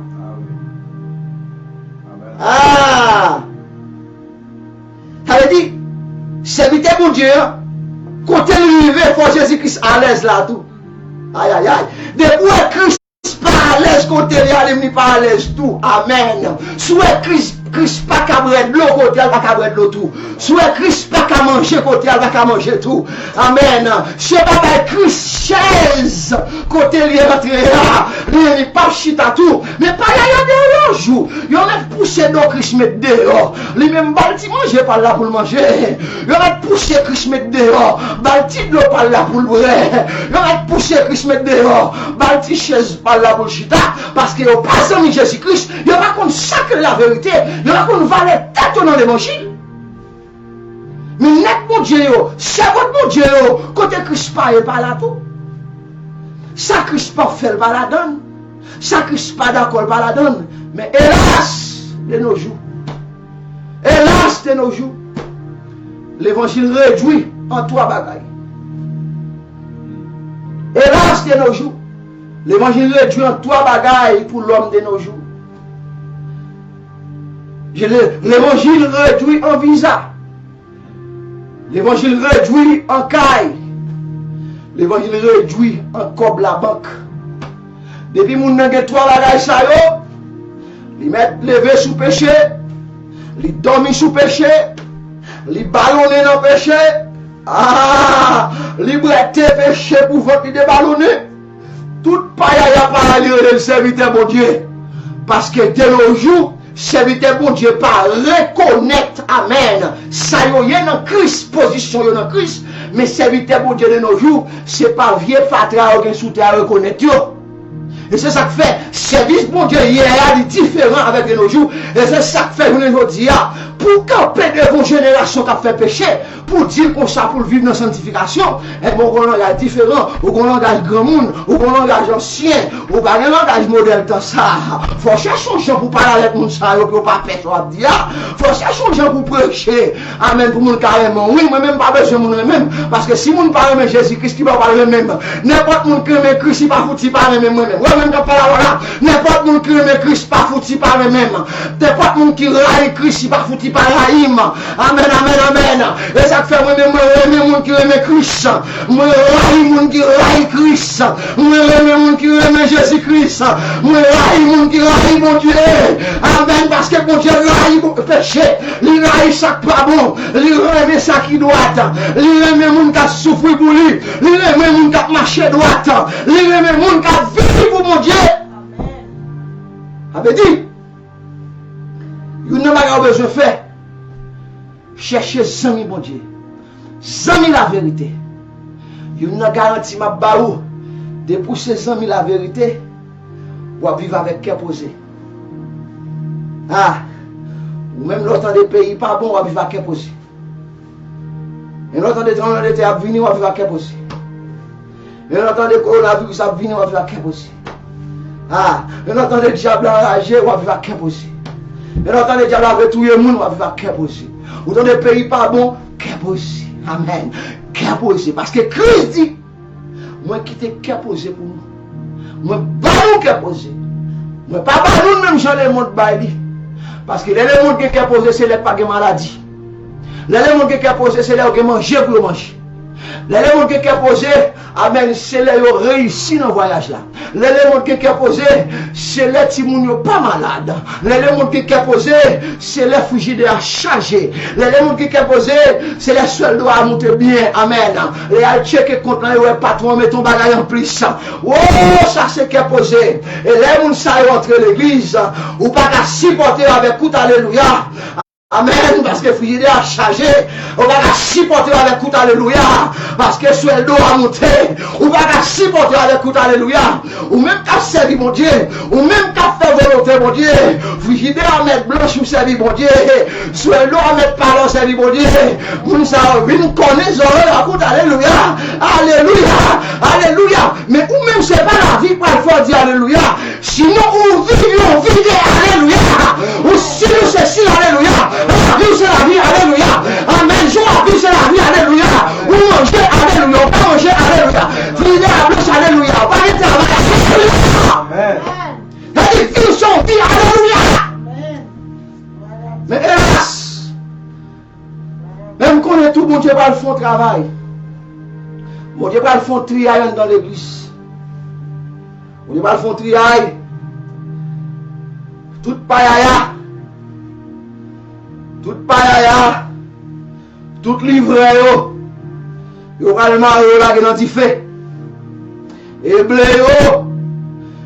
Ah! Sa vle di, sèvitè Bondye an, kote l rive, fò Jezi Kris alèz la tou. Ayayay. Depi w wè Kris pa alèz kote li a, li menm li pa alèz tou. Amèn. Si w wè Kris, Kris pa ka bwè dlo kote a, l pa ka bwè dlo tou. Si w wè Kris pa ka manje kote a, l pa ka manje tou. Amèn. Si yo pa bay Kris chèz kote li antre a, li menm li p ap chita tou. Men payaya deyò yon jou. Yo mèt pouse do Kris met deyò. Li menm ba l ti manje pa l la pou l manje. Yo mèt pouse Kris met deyò. Ba l ti dlo pa l la pou l bwè. Yo mèt pouse Kris met deyò. Ba l ti chèz pa l la pou l chita. Paske yo pa zanmi Jezi Kris. Yo pa konn sa k laverite. Yo pa konn valè tèt yo nan levanjil. Men nèg Bondye yo, sèvant Bondye yo, kote Kris pa ye, l pa la tou. Sa Kris pa fè, l pa ladann. Sa Kris pa dakò, l pa ladann. Men elas, de nos jours. Elas, de nos jours. Levanjil redwi an twa bagay. Elas, de nos jours. Levanjil redwi an twa bagay pou lòm de nos jours. Je le- Levanjil redwi an viza. Levanjil redwi an kay. Levanjil redwi an kòb labank. Depi moun nan gen twa bagay sa yo, li mèt leve sou peche, li dòmi sou peche, li balonnen nan peche, ah, li bwè te peche pou vant li debalonnen. Tout payaya pa li rele l sèvitè Bondye. Paske de nos jours, sèvitè Bondye pa rekonèt, amèn, sa yo ye nan Kris, pozisyon yo nan Kris, men sèvitè Bondye de nos jours, se pa vye fatra yo gen sou tè a rekonèt yo. E se sa k fè, sèvis Bondye yè a li diferan avèk de nos jours. E se sa k fè jounen jodi a, pou w kanpe devan yon jenerasyon k ap fè peche, pou w di l konsa pou l viv nan sanntifikasyon, enben, ou gen yon langaj diferan, ou gen yon langaj granmoun, ou gen yon langaj ansyen, ou pa gen langaj modèl tan sa a. Fò w chèche yon jan pou w pale avèk moun sa yo, pou yo pa pè sa w ap di a. Fò w chèche yon jan pou w preche. Amèn, pou moun ka renmen w. Wi, mwen menm, m pa bezwen moun renmen m, paske si moun pa renmen Jezi Kris, ki bò pral renmen m? Nenpòt moun ki renmen Kris, li pa fouti pa renmen mwen menm. Wè, mwen menm k ap pale avè w la, nenpòt moun ki renmen Kris pa fouti pa renmen m. Nenpòt moun ki rayi Kris, li pa fouti pa rayi m. Amèn, amèn, amèn. E sa k fè mwen menm, mwen renmen moun ki renmen Kris. Mwen rayi moun ki rayi Kris. Mwen renmen moun ki renmen Jezi Kris. Mwen rayi moun ki rayi Bondye. Amèn, paske Bondye rayi peche. Li rayi sa k pa bon. Li renmen sa ki dwat. Li renmen moun k ap soufri pou li. Li renmen moun k ap mache dwat. Li renmen moun k ap viv pou Bondye. Sa vle di, youn nan bagay ou bezwen fè, chèche zanmi Bondye. Zanmi laverite. Youn nan garanti m ap ba ou, depi w se zanmi laverite, w ap viv avèk kè poze. Ah, ou menm lè w tande peyi pa bon, w ap viv ak kè poze. E lè w tande tranblemanntè ap vini, w ap viv ak kè poze. E lè w tande kowonaviris ap vini, w ap viv ak kè poze. Ah, e lè w tande dyab la anraje, w ap viv ak kè poze. E lè w tande dyab la vle touye moun, w ap viv ak kè poze. Ou tande peyi pa bon, kè poze. Amèn. Kè poze. Paske Kris di, mwen kite kè poze pou nou. Mwen ba nou kè poze. Mwen pa ba nou l menm jan lemonn bay li. Paske lè lemonn gen kè poze, se lè pa gen maladi. Lè lemonn gen kè poze, se lè yo gen manje pou yo manje. Lè lemonn gen kè poze, amèn, se lè yo reyisi nan vwayaj la. Lè lemonn gen kè poze, se lè timoun yo pa malad. Lè lemonn gen kè poze, se lè frijidè a chaje. Lè lemonn gen kè poze, se lè sèldo a moute byen. Amèn. Lè y al tcheke kont lan, yo wè patwon an mete yon bagay anplis. O, sa se kè poze. E lè moun sa yo antre legliz, ou pa ka sipòte yo avèk kout alelouya. Amèn. Paske frijidè a chaje. Ou pa ka sipòte yo avèk kout alelouya. Paske swèldo a monte. Ou pa ka sipòte yo avèk kout alelouya. Ou menm k ap sèvi Bondye. Ou menm k ap fè volonte Bondye. Frijidè a mèt blanch ou sèvi Bondye. Swèldo a mèt pale w sèvi Bondye. Moun sa yo vin konnen zòrèy ak kout alelouya. Alelouya. Alelouya. Men ou menm se pa lavi k pral fè w di alelouya. Sinon ou viv yon vi de alelouya. Ou si ou se si alelouya. Lavi w se lavi alelouya. Amèn. Jou a vi w se lavi alelouya. Ou manje alelouya. Ou pa manje alelouya. Frijidè a blanch alelouya. Ou pa gen travay alelouya. Amèn. Sa di vi w se yon vi alelouya. Men elas, men m konnen tou Bondye pral fè yon travay. Bondye pral fè yon triyay anndan legliz. Bondye pral fè yon triyay. Tout payaya, tout payaya, tout livrè yo, yo pral mare yo lage nan dife. E ble yo,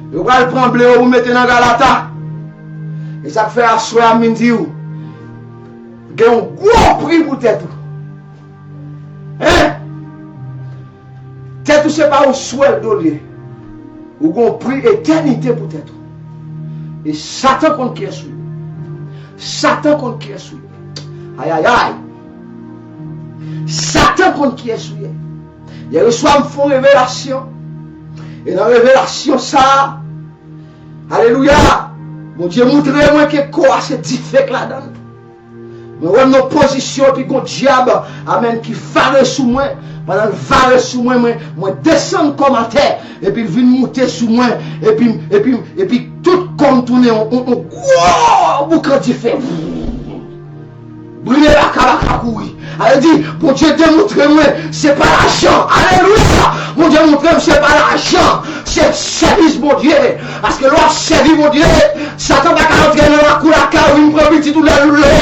yo pral pran ble yo pou mete nan galata. E sa k fè aswè a m vin di w, gen yon gwo pri pou tèt ou. Hein? Tèt ou se pa yon swèldo l ye. Ou gen yon pri etènite pou tèt ou. E Satan konn kiyès ou ye. Satan konn kiyès ou ye. Ayayay. Satan konn kiyès ou ye. Yèreswa m fè yon revelasyon. E nan revelasyon sa a, alelouya, Bondye montre mwen ke kò a se dife k ladan l. Mwen wè m nan pozisyon epi gon dyab, amèn, ki vare sou mwen. Pandan l vare sou mwen, mwen, mwen desann kò m atè, epi l vin moute sou mwen, epi, epi, epi tout kò m tounen yon, yon, yon gwo boukan dife. Brile baka baka kouri. Sa vle di, Bondye demontre mwen, se pa lajan. Alelouya! Bondye montre m, se pa lajan. Se sèvis Bondye. Paske lè w ap sèvi Bondye, Satan pa ka antre nan lakou lakay ou vin pran pitit ou lè l vle.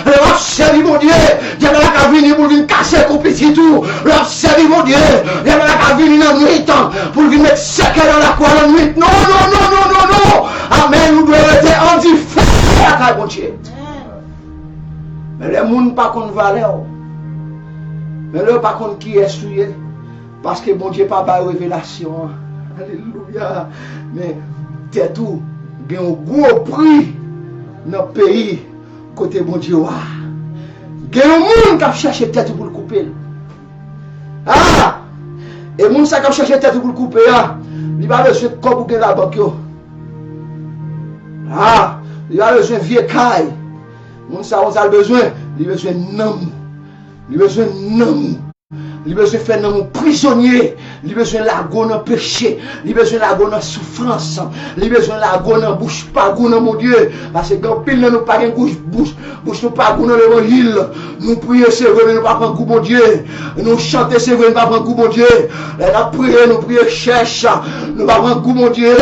Lè w ap sèvi Bondye, dyab la pa ka vini pou l vin kase kou pitit ou. Lè w ap sèvi Bondye, dyab la pa ka vini nan nwit pou l vin met sèkèy nan lakou a nan nwit. Non, non, non, non, non, non. Amèn. Ou dwe rete andife lakay Bondye. Men lè moun pa konn valè w, men lè yo pa konn kiyès ou ye, paske Bondye pa bay revelasyon an. Alelouya. Men tèt ou gen yon gwo pri nan peyi kote Bondye w a. Gen yon moun k ap chèche tèt ou pou l koupe l. Ah! E moun sa k ap chèche tèt ou pou l koupe a, li pa bezwen kòb ou gen labank yo. Ah! Li pa bezwen vye kay. Moun sa, konn sa l bezwen? Li bezwen nanm ou. Li bezwen nanm ou. Li bezwen fè nanm ou prizonye. Li bezwen lage w nan peche. Li bezwen lage w nan soufrans. Li bezwen lage w nan bouch pa gou nan Bondye. Paske gen anpil nan nou pa gen bouch, bouch, bouch nou pa gou nan levanjil. Nou priye, se vre, men nou pa pran gou Bondye. Nou chante, se vre, nou pa pran gou Bondye. Lè n ap priye, nou priye chèch. Nou pa pran gou Bondye.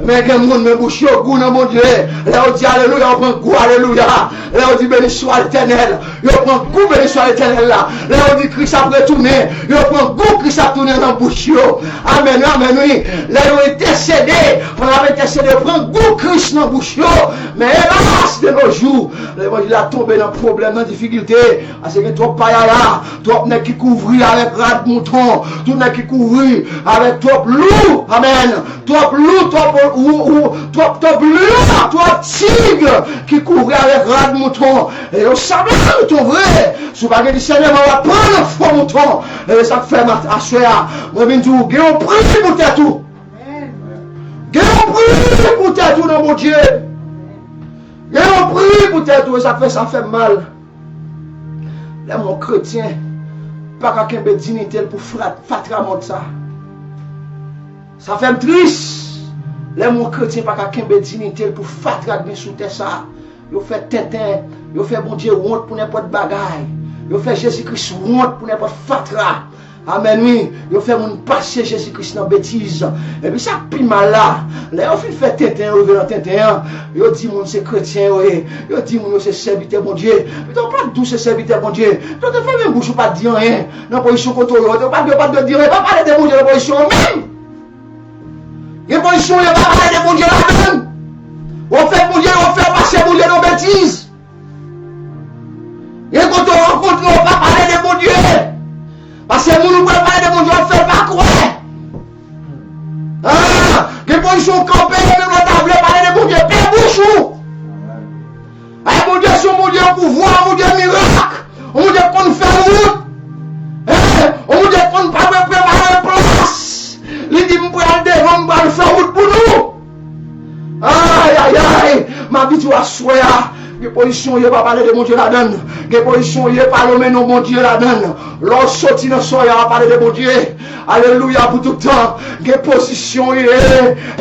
Men gen moun, men bouch yo gou nan Bondye. Lè yo di alelouya, yo pran gou alelouya. Lè yo di beni swa Letènèl, yo pran gou beni swa Letènèl la. Lè yo di Kris ap retounen, yo pran gou Kris ap tounen nan bouch yo. Amèn, amèn, wi. Lè yo entèsede, pandan y ap entèsede, yo pran gou Kris nan bouch yo. Men elas, de nos jours, levanjil la tonbe nan pwoblèm, nan difikilte. Paske gen twòp payaya, twòp nèg ki kouvri avèk rad mouton, tout nèg ki kouvri avèk twòp lou. Amèn. Twòp lou, twòp, ou, ou, twòp, twòp lyon, twòp tig ki kouvri avèk rad mouton. E yo sanble mouton vre. Si w pa gen disèneman, w ap pran nan fo mouton. E se sa k fè m a, aswè a, mwen vin di w, gen yon pri pou tèt ou. Gen yon pri pou tèt ou nan Bondye. Gen yon pri pou tèt ou, e sa k fè sa fè m mal. Lè m wè yon kretyen pa ka kenbe diyite l pou fatra, fatra mond sa. Sa fè m tris. Lè yon kretyen pa ka kenbe diyite l pou fatra k gen sou tè sa a, yo fè tenten, yo fè Bondye wont pou nenpòt bagay. Yo fè Jezi Kris wont pou nenpòt fatra. Amèn, wi. Yo fè moun pase Jezi Kris nan betiz. Epi sa k pi mal la, lè yo fin fè tenten, yo rive nan tenten an, yo di moun se kretyen yo ye. Yo di moun yo se sèvitè Bondye. Pito w pa t di w se sèvitè Bondye. Pito w te fèmen bouch ou pa t di anyen. Nan pozisyon kote w ye, w pa t dwe, w pa t dwe di anyen. Pa pale de Bondye nan pozisyon w menm. Gen pozisyon w ye, pa pale de Bondye ladan l. W ap fè Bondye, w ap fè pase Bondye nan betiz. Gen kote w rankontre, w pa pale de Bondye. Paske moun ou pral pale de Bondye, w ap fè l pa kwè. Ah, gen pozisyon w kanpe, menm lè w ta vle pale de Bondye, pè bouch ou. Ay, Bondye se yon Bondye pouvwa, yon Bondye mirak, yon Bondye konn fè wout. Hein? Yon Bondye konn pa mwen prepare plas. Li di, "M pral devan, m pral fè wout pou nou." Ay, ay, ay, m ap di w aswè a, gen pozisyon w ye, pa pale de Bondye ladan l. Gen pozisyon w ye, pa lonmen non Bondye ladan l. Lè w soti nan soyè a, pale de Bondye. Alelouya pou tout tan. Gen pozisyon w ye,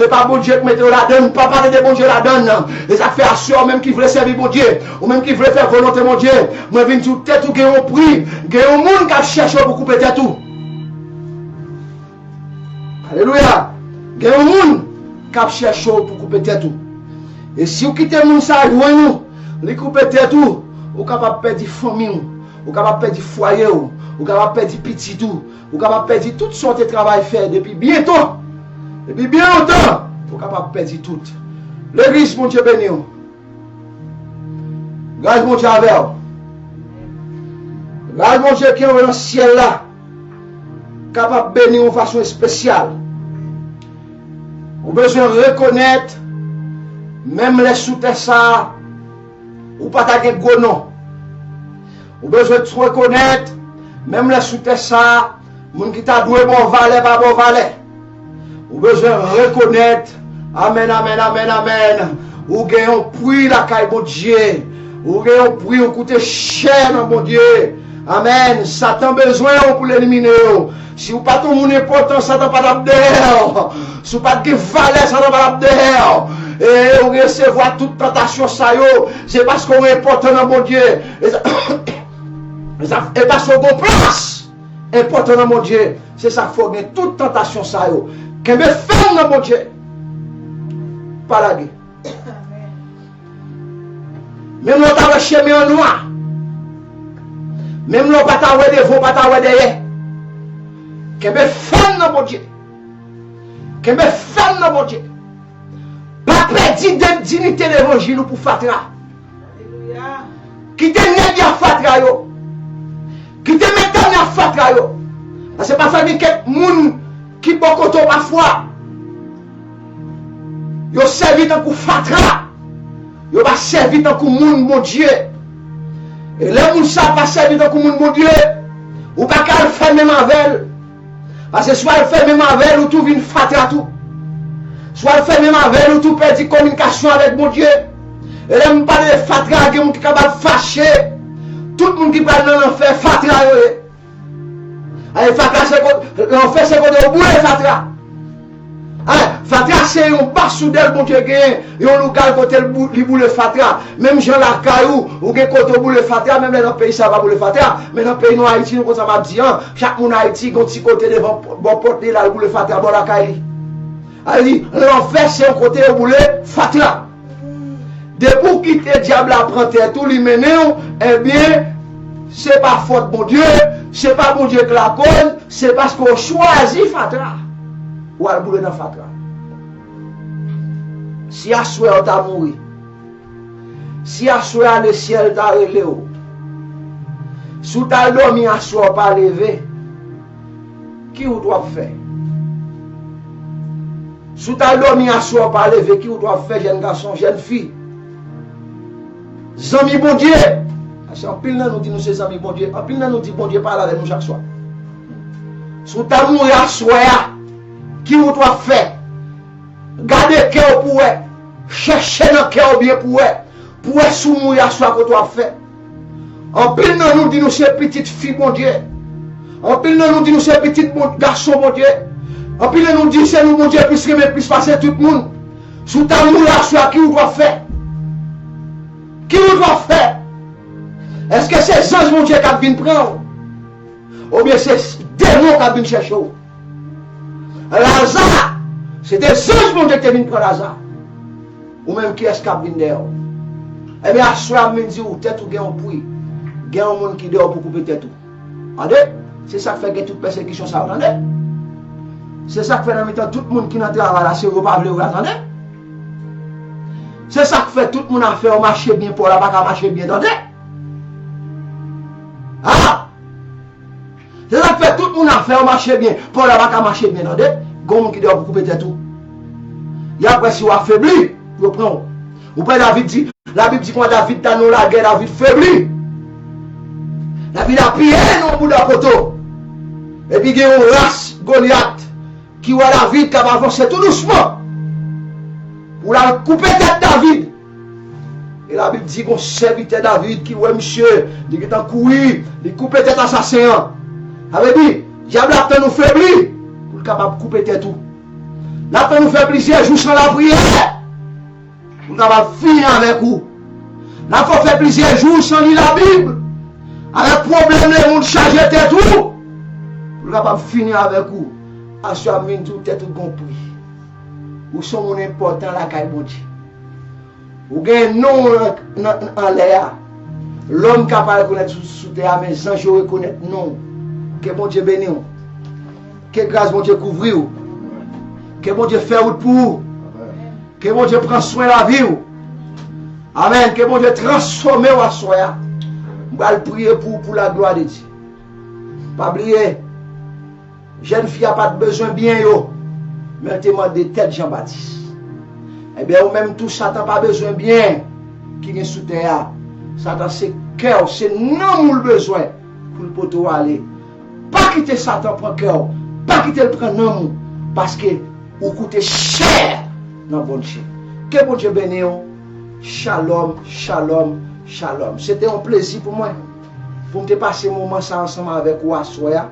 e pa Bondye k mete w ladan l. Pa pale de Bondye ladan l. E sa k fè aswè a, ou menm ki vle sèvi Bondye, ou menm ki vle fè volonte Bondye, mwen vin di w, tèt ou gen yon pri. Gen yon moun k ap chèche w pou koupe tèt ou. Alelouya. Gen yon moun k ap chèche w pou koupe tèt ou. E si w kite moun sa a jwenn ou, li koupe tèt ou, ou kapab pèdi fanmi w, ou kapab pèdi fwaye w, ou kapab pèdi pitit ou, ou kapab pèdi tout sa w te travay fè depi byento, depi byen lontan, ou kapab pèdi tout. Legliz, Bondye beni w. Gras Bondye avè w. Gras Bondye ki anwo nan syèl la kapab beni w yon fason espesyal. Ou bezwen rekonèt, menm lè sou tè sa a, ou pa ta gen gwo non. Ou bezwen rekonèt, menm lè sou tè sa a, moun ki ta dwe ba w valè pa ba w valè. Ou bezwen rekonèt, amèn, amèn, amèn, amèn, ou gen yon pri lakay Bondye. Ou gen yon pri, ou koute chè nan Bondye. Amèn. Satan bezwen w pou l elimine w. Si w pa t yon moun enpòtan, Satan pa t ap dèyè w. Si w pa t gen valè, Satan pa t ap dèyè w. E ou resevwa tout tantasyon sa yo, se paske w enpòtan nan Bondye. E sa, e sa, e paske w gen plas enpòtan nan Bondye. Se sa k fè w gen tout tantasyon sa yo. Kenbe fèm nan Bondye. Pa lage. Menm lè w ta wè chemen an nwa, menm lè w pa ta wè devan, w pa ta wè dèyè, kenbe fèm nan Bondye. Kenbe fèm nan Bondye. Pa pèdi de diyite levanjil ou pou fatra. Kite nèg y ap fatra yo. Kite medam y ap fatra yo. Paske pafwa gen kèk moun ki bò kote w pafwa, yo sèvi tankou fatra. Yo pa sèvi tankou moun Bondye. E lè moun sa pa sèvi tankou moun Bondye, ou pa ka al fè menm avè l. Paske si w al fè menm avè l, ou tou vin fatra tou. Si w al fè menm avè l, ou tou pèdi kominikasyon avèk Bondye. E lè m pale de fatra, gen moun ki kapab fache. Tout moun ki pral nan lanfè, fatra yo ye. Aye, fatra se kote, lanfè se kote yo boule fatra. Aye, fatra se yon basoudèl Bondye genyen, yon lougay kote l bou-, li boule fatra. Menm jan lakay ou, ou gen kote ou boule fatra, menm lè nan peyi sa pa boule fatra, men nan peyi nou Ayiti, nou konn sa m ap di an, chak moun Ayiti gen yon ti kote devan bò pòt li la, l boule fatra bò lakay li. Sa vle di, lanfè se yon kote yo boule fatra. Depi w kite dyab la pran tèt ou, li mennen w, ebyen, se pa fòt Bondye, se pa Bondye k lakòz, se paske w chwazi fatra. W al boule nan fatra. Si aswè w ta mouri, si aswè a lesyèl ta rele w, si w t al dòmi aswè w pa leve, ki wout w ap fè? Si w t al dòmi aswè w pa leve, ki wout w ap fè, jèn gason, jèn fi? Zanmi Bondye. Paske anpil nan nou di nou se zanmi Bondye. Anpil nan nou di Bondye pale avè nou chak swa. Si w ta mouri aswè a, ki wout w ap fè? Gade kè w pou w wè. Chèche nan kè w byen pou w wè. Pou w wè si w mouri aswè a kote w ap fè. Anpil nan nou di nou se pitit fi Bondye. Anpil nan nou di nou se pitit Bon-, gason Bondye. Anpil nan nou di se nou Bondye plis renmen plis pase tout moun. Si w ta mouri aswè a, ki wout w ap fè? Ki wout w ap fè? Èske se zanj Bondye k ap vin pran w? Oubyen se demon k ap vin chèche w? Laza, se te zanj Bondye ki te vin pran Laza. Ou menm, kiyès k ap vin dèyè w? Ebyen, aswè a, m vin di w, tèt ou gen yon pri. Gen yon moun ki dèyè w pou koupe tèt ou. Tande? Se sa k fè gen tout pèsekisyon sa yo, tande? Se sa k fè nan mitan tout moun ki nan travay la, se yo pa vle wè a, tande? Se sa k fè tout moun afè yo mache byen, pa w la pa ka mache byen, tande? Ah! Se sa k fè tout moun afè yo mache byen, pa w la pa ka mache byen, tande? Gon moun ki dèyè w pou koupe tèt ou. Y ap wè si w afebli, pou yo pran w. Ou pè David di, Labib di kòman David t al nan lagè, David febli. David apiye nan yon bouda poto. Epi gen yon ras Golyat ki wè David k ap avanse tou dousman pou l al koupe tèt David. E Labib di gon sèvitè David ki wè misye, li gentan kouri, li koupe tèt asasen an. Sa vle di, dyab la ap tann ou febli pou l kapab koupe tèt ou. L ap tann ou fè plizyè jou san lapriyè pou l kapab fini avèk ou. L ap fè w fè plizyè jou san li Labib, avèk pwoblèm lemonn chaje tèt ou, pou l kapab fini avèk ou. Aswè a m vin di w tèt ou gon pri. Ou se yon moun enpòtan lakay Bondye. Ou gen non w nan, nan, anlè a. Lòm ka pa rekonèt sou, sou tè a, men zanj yo rekonèt non w. Ke Bondye beni w. Ke gras Bondye kouvri w. Ke Bondye fè wout pou ou. Ke Bondye pran swen lavi w. Amèn. Ke Bondye transfòme w aswè a. M pral priye pou ou pou laglwa de Dye. Pa bliye, jèn fi a pa t bezwen byen yo, men l te mande tèt Jan Batis. Ebyen, ou menm tou, Satan pa bezwen byen ki gen sou tè a. Satan se kè w, se nanm ou l bezwen pou l pote w ale. Pa kite Satan pran kè w, pa kite l pran nanm ou, paske ou koute chè nan Bondye. Ke Bondye beni w. Shalom, shalom, shalom. Se te yon plezi pou mwen pou m te pase moman sa ansanm avèk ou aswè a.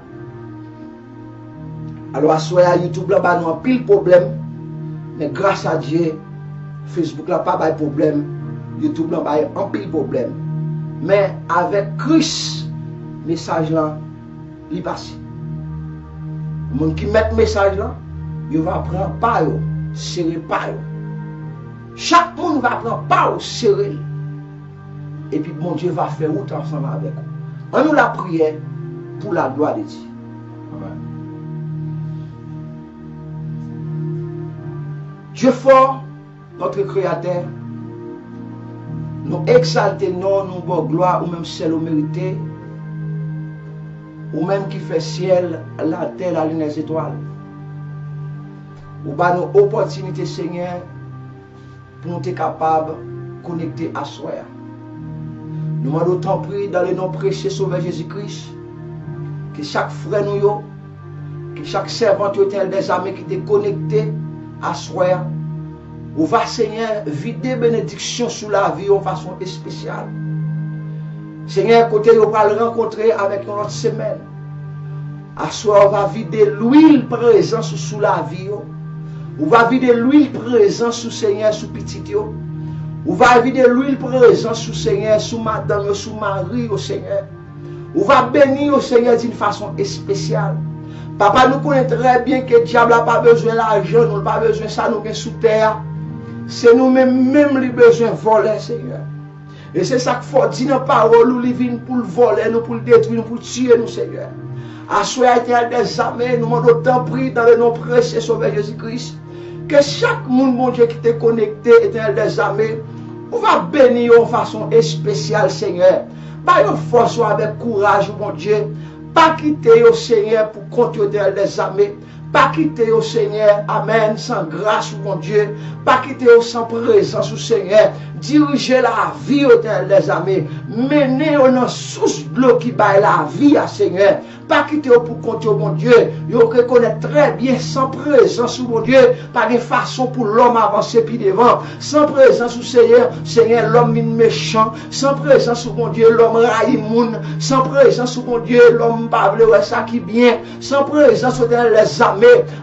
Alò, aswè a, YouTube lan ba nou anpil pwoblèm, men gras a Dye, Facebook lan pa bay pwoblèm, YouTube lan bay anpil pwoblèm. Men avèk Kris, mesaj lan, li pase. Moun ki mèt mesaj lan, yo va pran pa yo, sere pa yo. Chak moun va pran pa w, sere l. Epi Bondye va fè wout ansanm avèk ou. Ann nou lapriyè pou laglwa de Dye. Dye fò, notre Créateur, nou egzalte non w, nou ba w glwa, ou menm sèl ou merite. Ou menm ki fè syèl, latè, lalin, lèzetwal. Ou ba nou opòtinite, Senyè, pou nou te kapab konekte aswè a. Nou mande w tanpri, dans le nom précieux Sauveur Jésus Christ, ke chak frè nou yo, ke chak sèvant yo, Etènèl dèzame, ki te konekte aswè a, ou va, Senyè, vide benediksyon sou lavi yo yon fason espesyal. Senyè, kote yo pral rankontre avèk yon lòt semèn, aswè a, ou va vide lwil prezans ou sou lavi yo. Ou va vide lwil prezans ou, Senyè, sou pitit yo. Ou va vide lwil prezans ou, Senyè, sou madanm yo, sou mari yo, Senyè. Ou va beni yo, Senyè, d'une façon spéciale. Papa, nou konnen trè byen ke dyab la pa bezwen lajan nou, l pa bezwen sa nou gen sou tè a. Se nou menm menm li bezwen vòlè, Senyè. E se sa k fè w di nan pawòl ou, li vin pou l vòlè nou, pou l detwi nou, pou l tiye nou, Senyè. Aswè a, Etènèl dèzame, nou mande w tanpri, dans le nom précieux Sauveur Jésus Christ, ke chak moun, Bondye, ki te konekte, Etènèl dèzame, ou va beni yo yon fason espesyal, Senyè. Ba yo fòs ou avèk kouraj ou, Bondye. Pa kite yo, Senyè, pou kont yo, Etènèl dèzame. Pa kite yo, Senyè, amèn, san gras ou, Bondye. Pa kite yo san prezans ou, Senyè. Dirije lavi yo, Etènèl dèzame. Mennen yo nan sous dlo ki bay lavi a, Senyè. Pa kite yo pou kont yo, Bondye. Yo rekonèt trè byen, san prezans ou, Bondye, pa gen fason pou lòm avanse pi devan. San prezans ou, Senyè, Senyè, lòm vin mechan. San prezans ou, Bondye, lòm rayi moun. San prezans ou, Bondye, lòm pa vle wè sa ki byen. San prezans ou, Etènèl dèzame,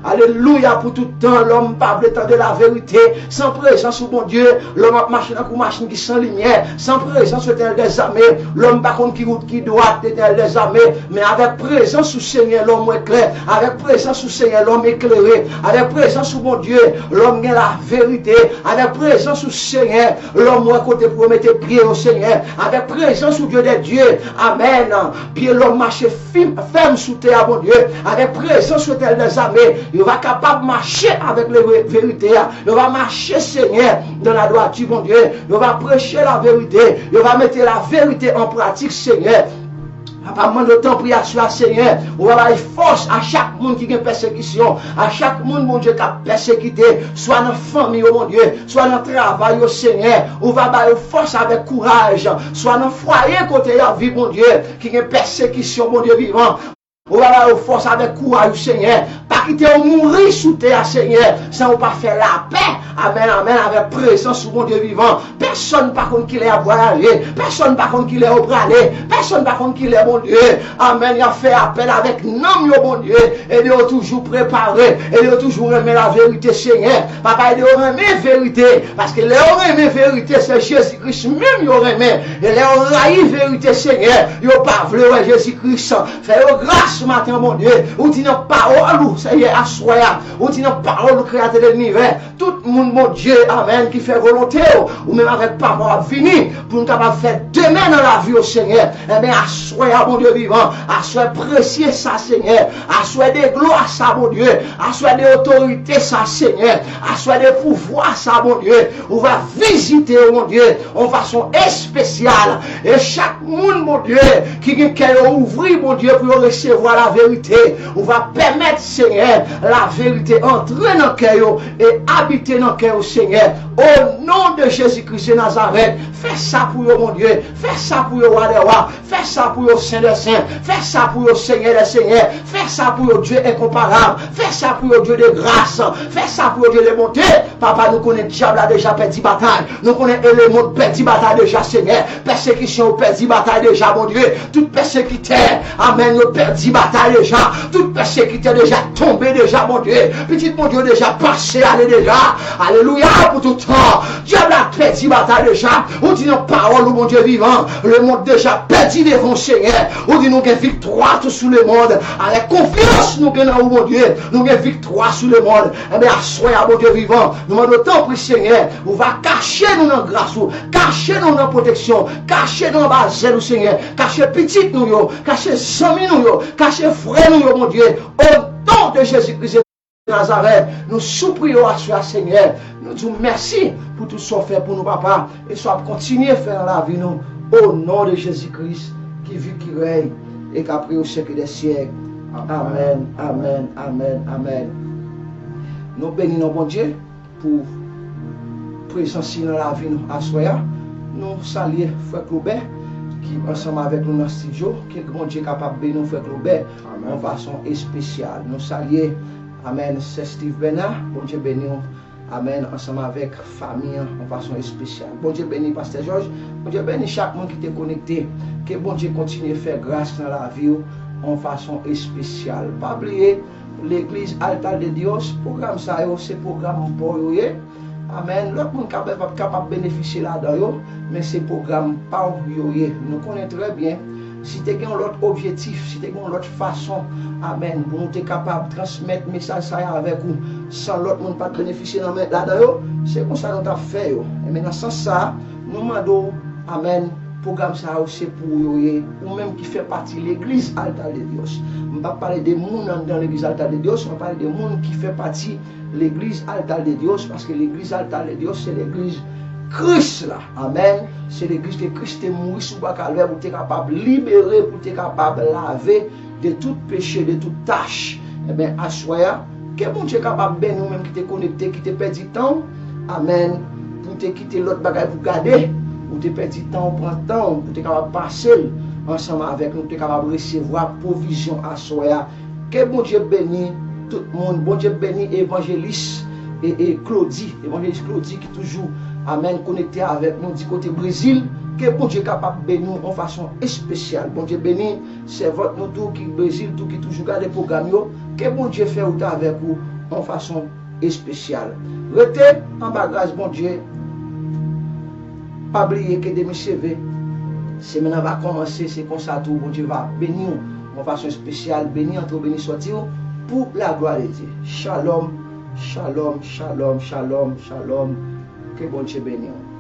Alelouya pou tout tan. Lòm pa vle tande laverite. San prezans ou, Bondye, lòm ap mache nan kou machin ki san limyè. San prezans ou, Etènèl dèzame, lòm pa konn ki wout ki dwat, Etènèl dèzame. Men avèk prezans ou, Senyè, lòm wè klè. Avèk prezans ou, Senyè, lòm eklere. Avèk prezans ou, Bondye, lòm gen laverite. Avèk prezans ou, Senyè, lòm wè kote pou yo mete pye yo, Senyè. Avèk prezans ou, Dye dè dye. Amèn. Pye lòm mache fèm sou tè a, Bondye. Avèk prezans ou, Etènèl dèzame, yo va kapab mache avèk le verite a. Yo va mache, Senyè, dans la droiture, Bondye. Yo va preche laverite. Yo va mete laverite an pratik, Senyè. Papa, m mande w tanpri aswè a, Senyè, ou va bay fòs a chak moun ki gen pèsekisyon, a chak moun, Bondye, k ap pèsekite, swa nan fanmi yo, Bondye, swa nan travay yo, Senyè. Ou va ba yo fòs avèk kouraj, swa nan fwaye kote y ap viv, Bondye, ki gen pèsekisyon, Bondye vivan. Ou va ba yo fòs avèk kouraj ou, Senyè. Pa kite yo mouri sou tè a, Senyè, san ou pa fè lapè. Amèn, amèn, avèk prezans ou, Bondye vivan. Pèsonn pa konn kilè y ap vwayaje. Pèsonn pa konn kilè yo prale. Pèsonn pa konn kilè, Bondye. Amèn, y ap fè apèl avèk nanm yo, Bondye. Ede yo toujou prepare. Ede yo toujou renmen laverite, Senyè. Papa, ede yo renmen verite. Paske lè yo renmen verite, se Jezi Kris menm yo renmen. E lè yo rayi verite, Senyè, yo pa vle wè Jezi Kris. Fè yo gras maten an, Bondye. Ou di nan pawòl ou, Senyè, aswè a. Ou di nan pawòl ou, Kreyatè de linivè, tout moun, Bondye, amèn, ki fè volonte w, ou menm avèk Papa w ap vini pou nou kapab fè demen nan lavi yo, Senyè. Enben, aswè a, Bondye vivan, aswè presye sa, Senyè, aswè de glwa sa, Bondye, aswè de otorite sa, Senyè, aswè de pouvwa sa, Bondye, ou va vizite yo, Bondye, yon fason espesyal. E chak moun, Bondye, ki gen kè yo ouvri, Bondye, pou yo resevwa laverite, ou va pèmèt, Senyè, laverite antre nan kè yo e abite nan kè yo, Senyè. O non de Jezi Kris de Nazarèt, fè sa pou yo, Bondye. Fè sa pou yo, Wa dè wa. Fè sa pou yo, Sen dè sen. Fè sa pou yo, Senyè dè senyè. Fè sa pou yo, Dye enkonparab. Fè sa pou yo, Dye de gras. Fè sa pou yo, Dye de bonte. Papa, nou konnen dyab la deja pèdi batay. Nou konnen elemon pèdi batay deja, Senyè. Pèsekisyon yo pèdi batay deja, Bondye. Tout pèsekitè, amèn, yo pèdi batay deja. Tout pèsekitè deja tonbe deja, Bondye. Pitit Bondye yo deja pase ale deja. Alelouya pou tout tan. Dyab la pèdi batay deja. Ou di nan pawòl ou, Bondye vivan, lemonn deja pèdi devan w, Senyè. Ou di nou gen viktwa tou sou lemonn. Avèk konfyans nou gen nan ou, Bondye, nou gen viktwa sou lemonn. Enben, aswè a, Bondye vivan, nou mande w tanpri, Senyè, ou va kache nou nan gras ou, kache nou nan pwoteksyon, kache nou anba zèl ou, Senyè, kache pitit nou yo, kache zanmi nou yo, kache frè nou yo, Bondye, o non de Jezi Kris de Nazarèt, nou sipliye w aswè a, Senyè, nou di w mèsi pou tout sa w fè pou nou, Papa, e sa w ap kontinye fè nan lavi nou, o non de Jezi Kris, ki viv, ki rèy, e k ap rèy o syèk dè syèk. Amèn, amèn, amèn, amèn. Nou beni non Bondye pou prezans li nan lavi nou aswè a. Nou salye frè Klobè ki ansanm avèk nou nan estidyo. Ke Bondye kapab beni w, frè Klobè, yon fason espesyal. Nou salye, amèn, sè Steve Bernard. Bondye beni w, amèn, ansanm avèk fanmi an yon fason espesyal. Bondye beni pastè Jòj. Bondye beni chak moun ki te konekte. Ke Bondye kontinye fè gras nan lavi w yon fason espesyal. Pa bliye, Legliz Altar de Dios, pwogram sa yo, se pwogram pa w yo ye. Amèn. Lòt moun kapab, kapab benefisye ladan yo, men se pwogram pa w yo ye. Nou konnen trè byen, si te gen yon lòt objektif, si te gen yon lòt fason, amèn, pou nou te kapab transmèt mesaj sa yo avèk ou, san lòt moun pa t benefisye nan men, ladan yo, se konsa nou t ap fè yo. Enben, nan sans sa a, nou mande w, amèn, pwogram sa yo, se pou ou yo ye, ou menm ki fè pati Legliz Altar de Dios. M p ap pale de moun anndan Legliz Altar de Dios, m ap pale de moun ki fè pati Legliz Altar de Dios, paske Legliz Altar de Dios se Legliz Kris la. Amèn. Se Legliz ke Kris te mouri sou bwa Kalvè pou te kapab libere, pou te kapab lave de tout peche, de tout tach. Enben, aswè a, ke Bondye kapab beni w menm ki te konekte, ki te pèdi tan w. Amèn. Pou te kite lòt bagay pou gade, ou te pèdi tan w, pran tan w, pou te kapab pase l ansanm avèk nou, pou te kapab resevwa pwovizyon aswè a. Ke Bondye beni tout moun. Bondye beni evanjelis e, e Claudy, evanjelis Claudy ki toujou, amèn, konekte avèk nou di kote Brezil. Ke Bondye kapab beni w yon fason espesyal. Bondye beni sèvant nou tou ki Brezil, tou ki toujou gade pwogram yo. Ke Bondye fè wout avèk ou yon fason espesyal. Rete anba gras Bondye. Pa bliye ke demen se ve. Semèn nan va kòmanse, se konsa tou Bondye va beni w yon fason espesyal, beni antre w, beni sòti w, pou la glwa de Dye. Shalom, shalom, shalom, shalom, shalom. Ke Bondye beni w.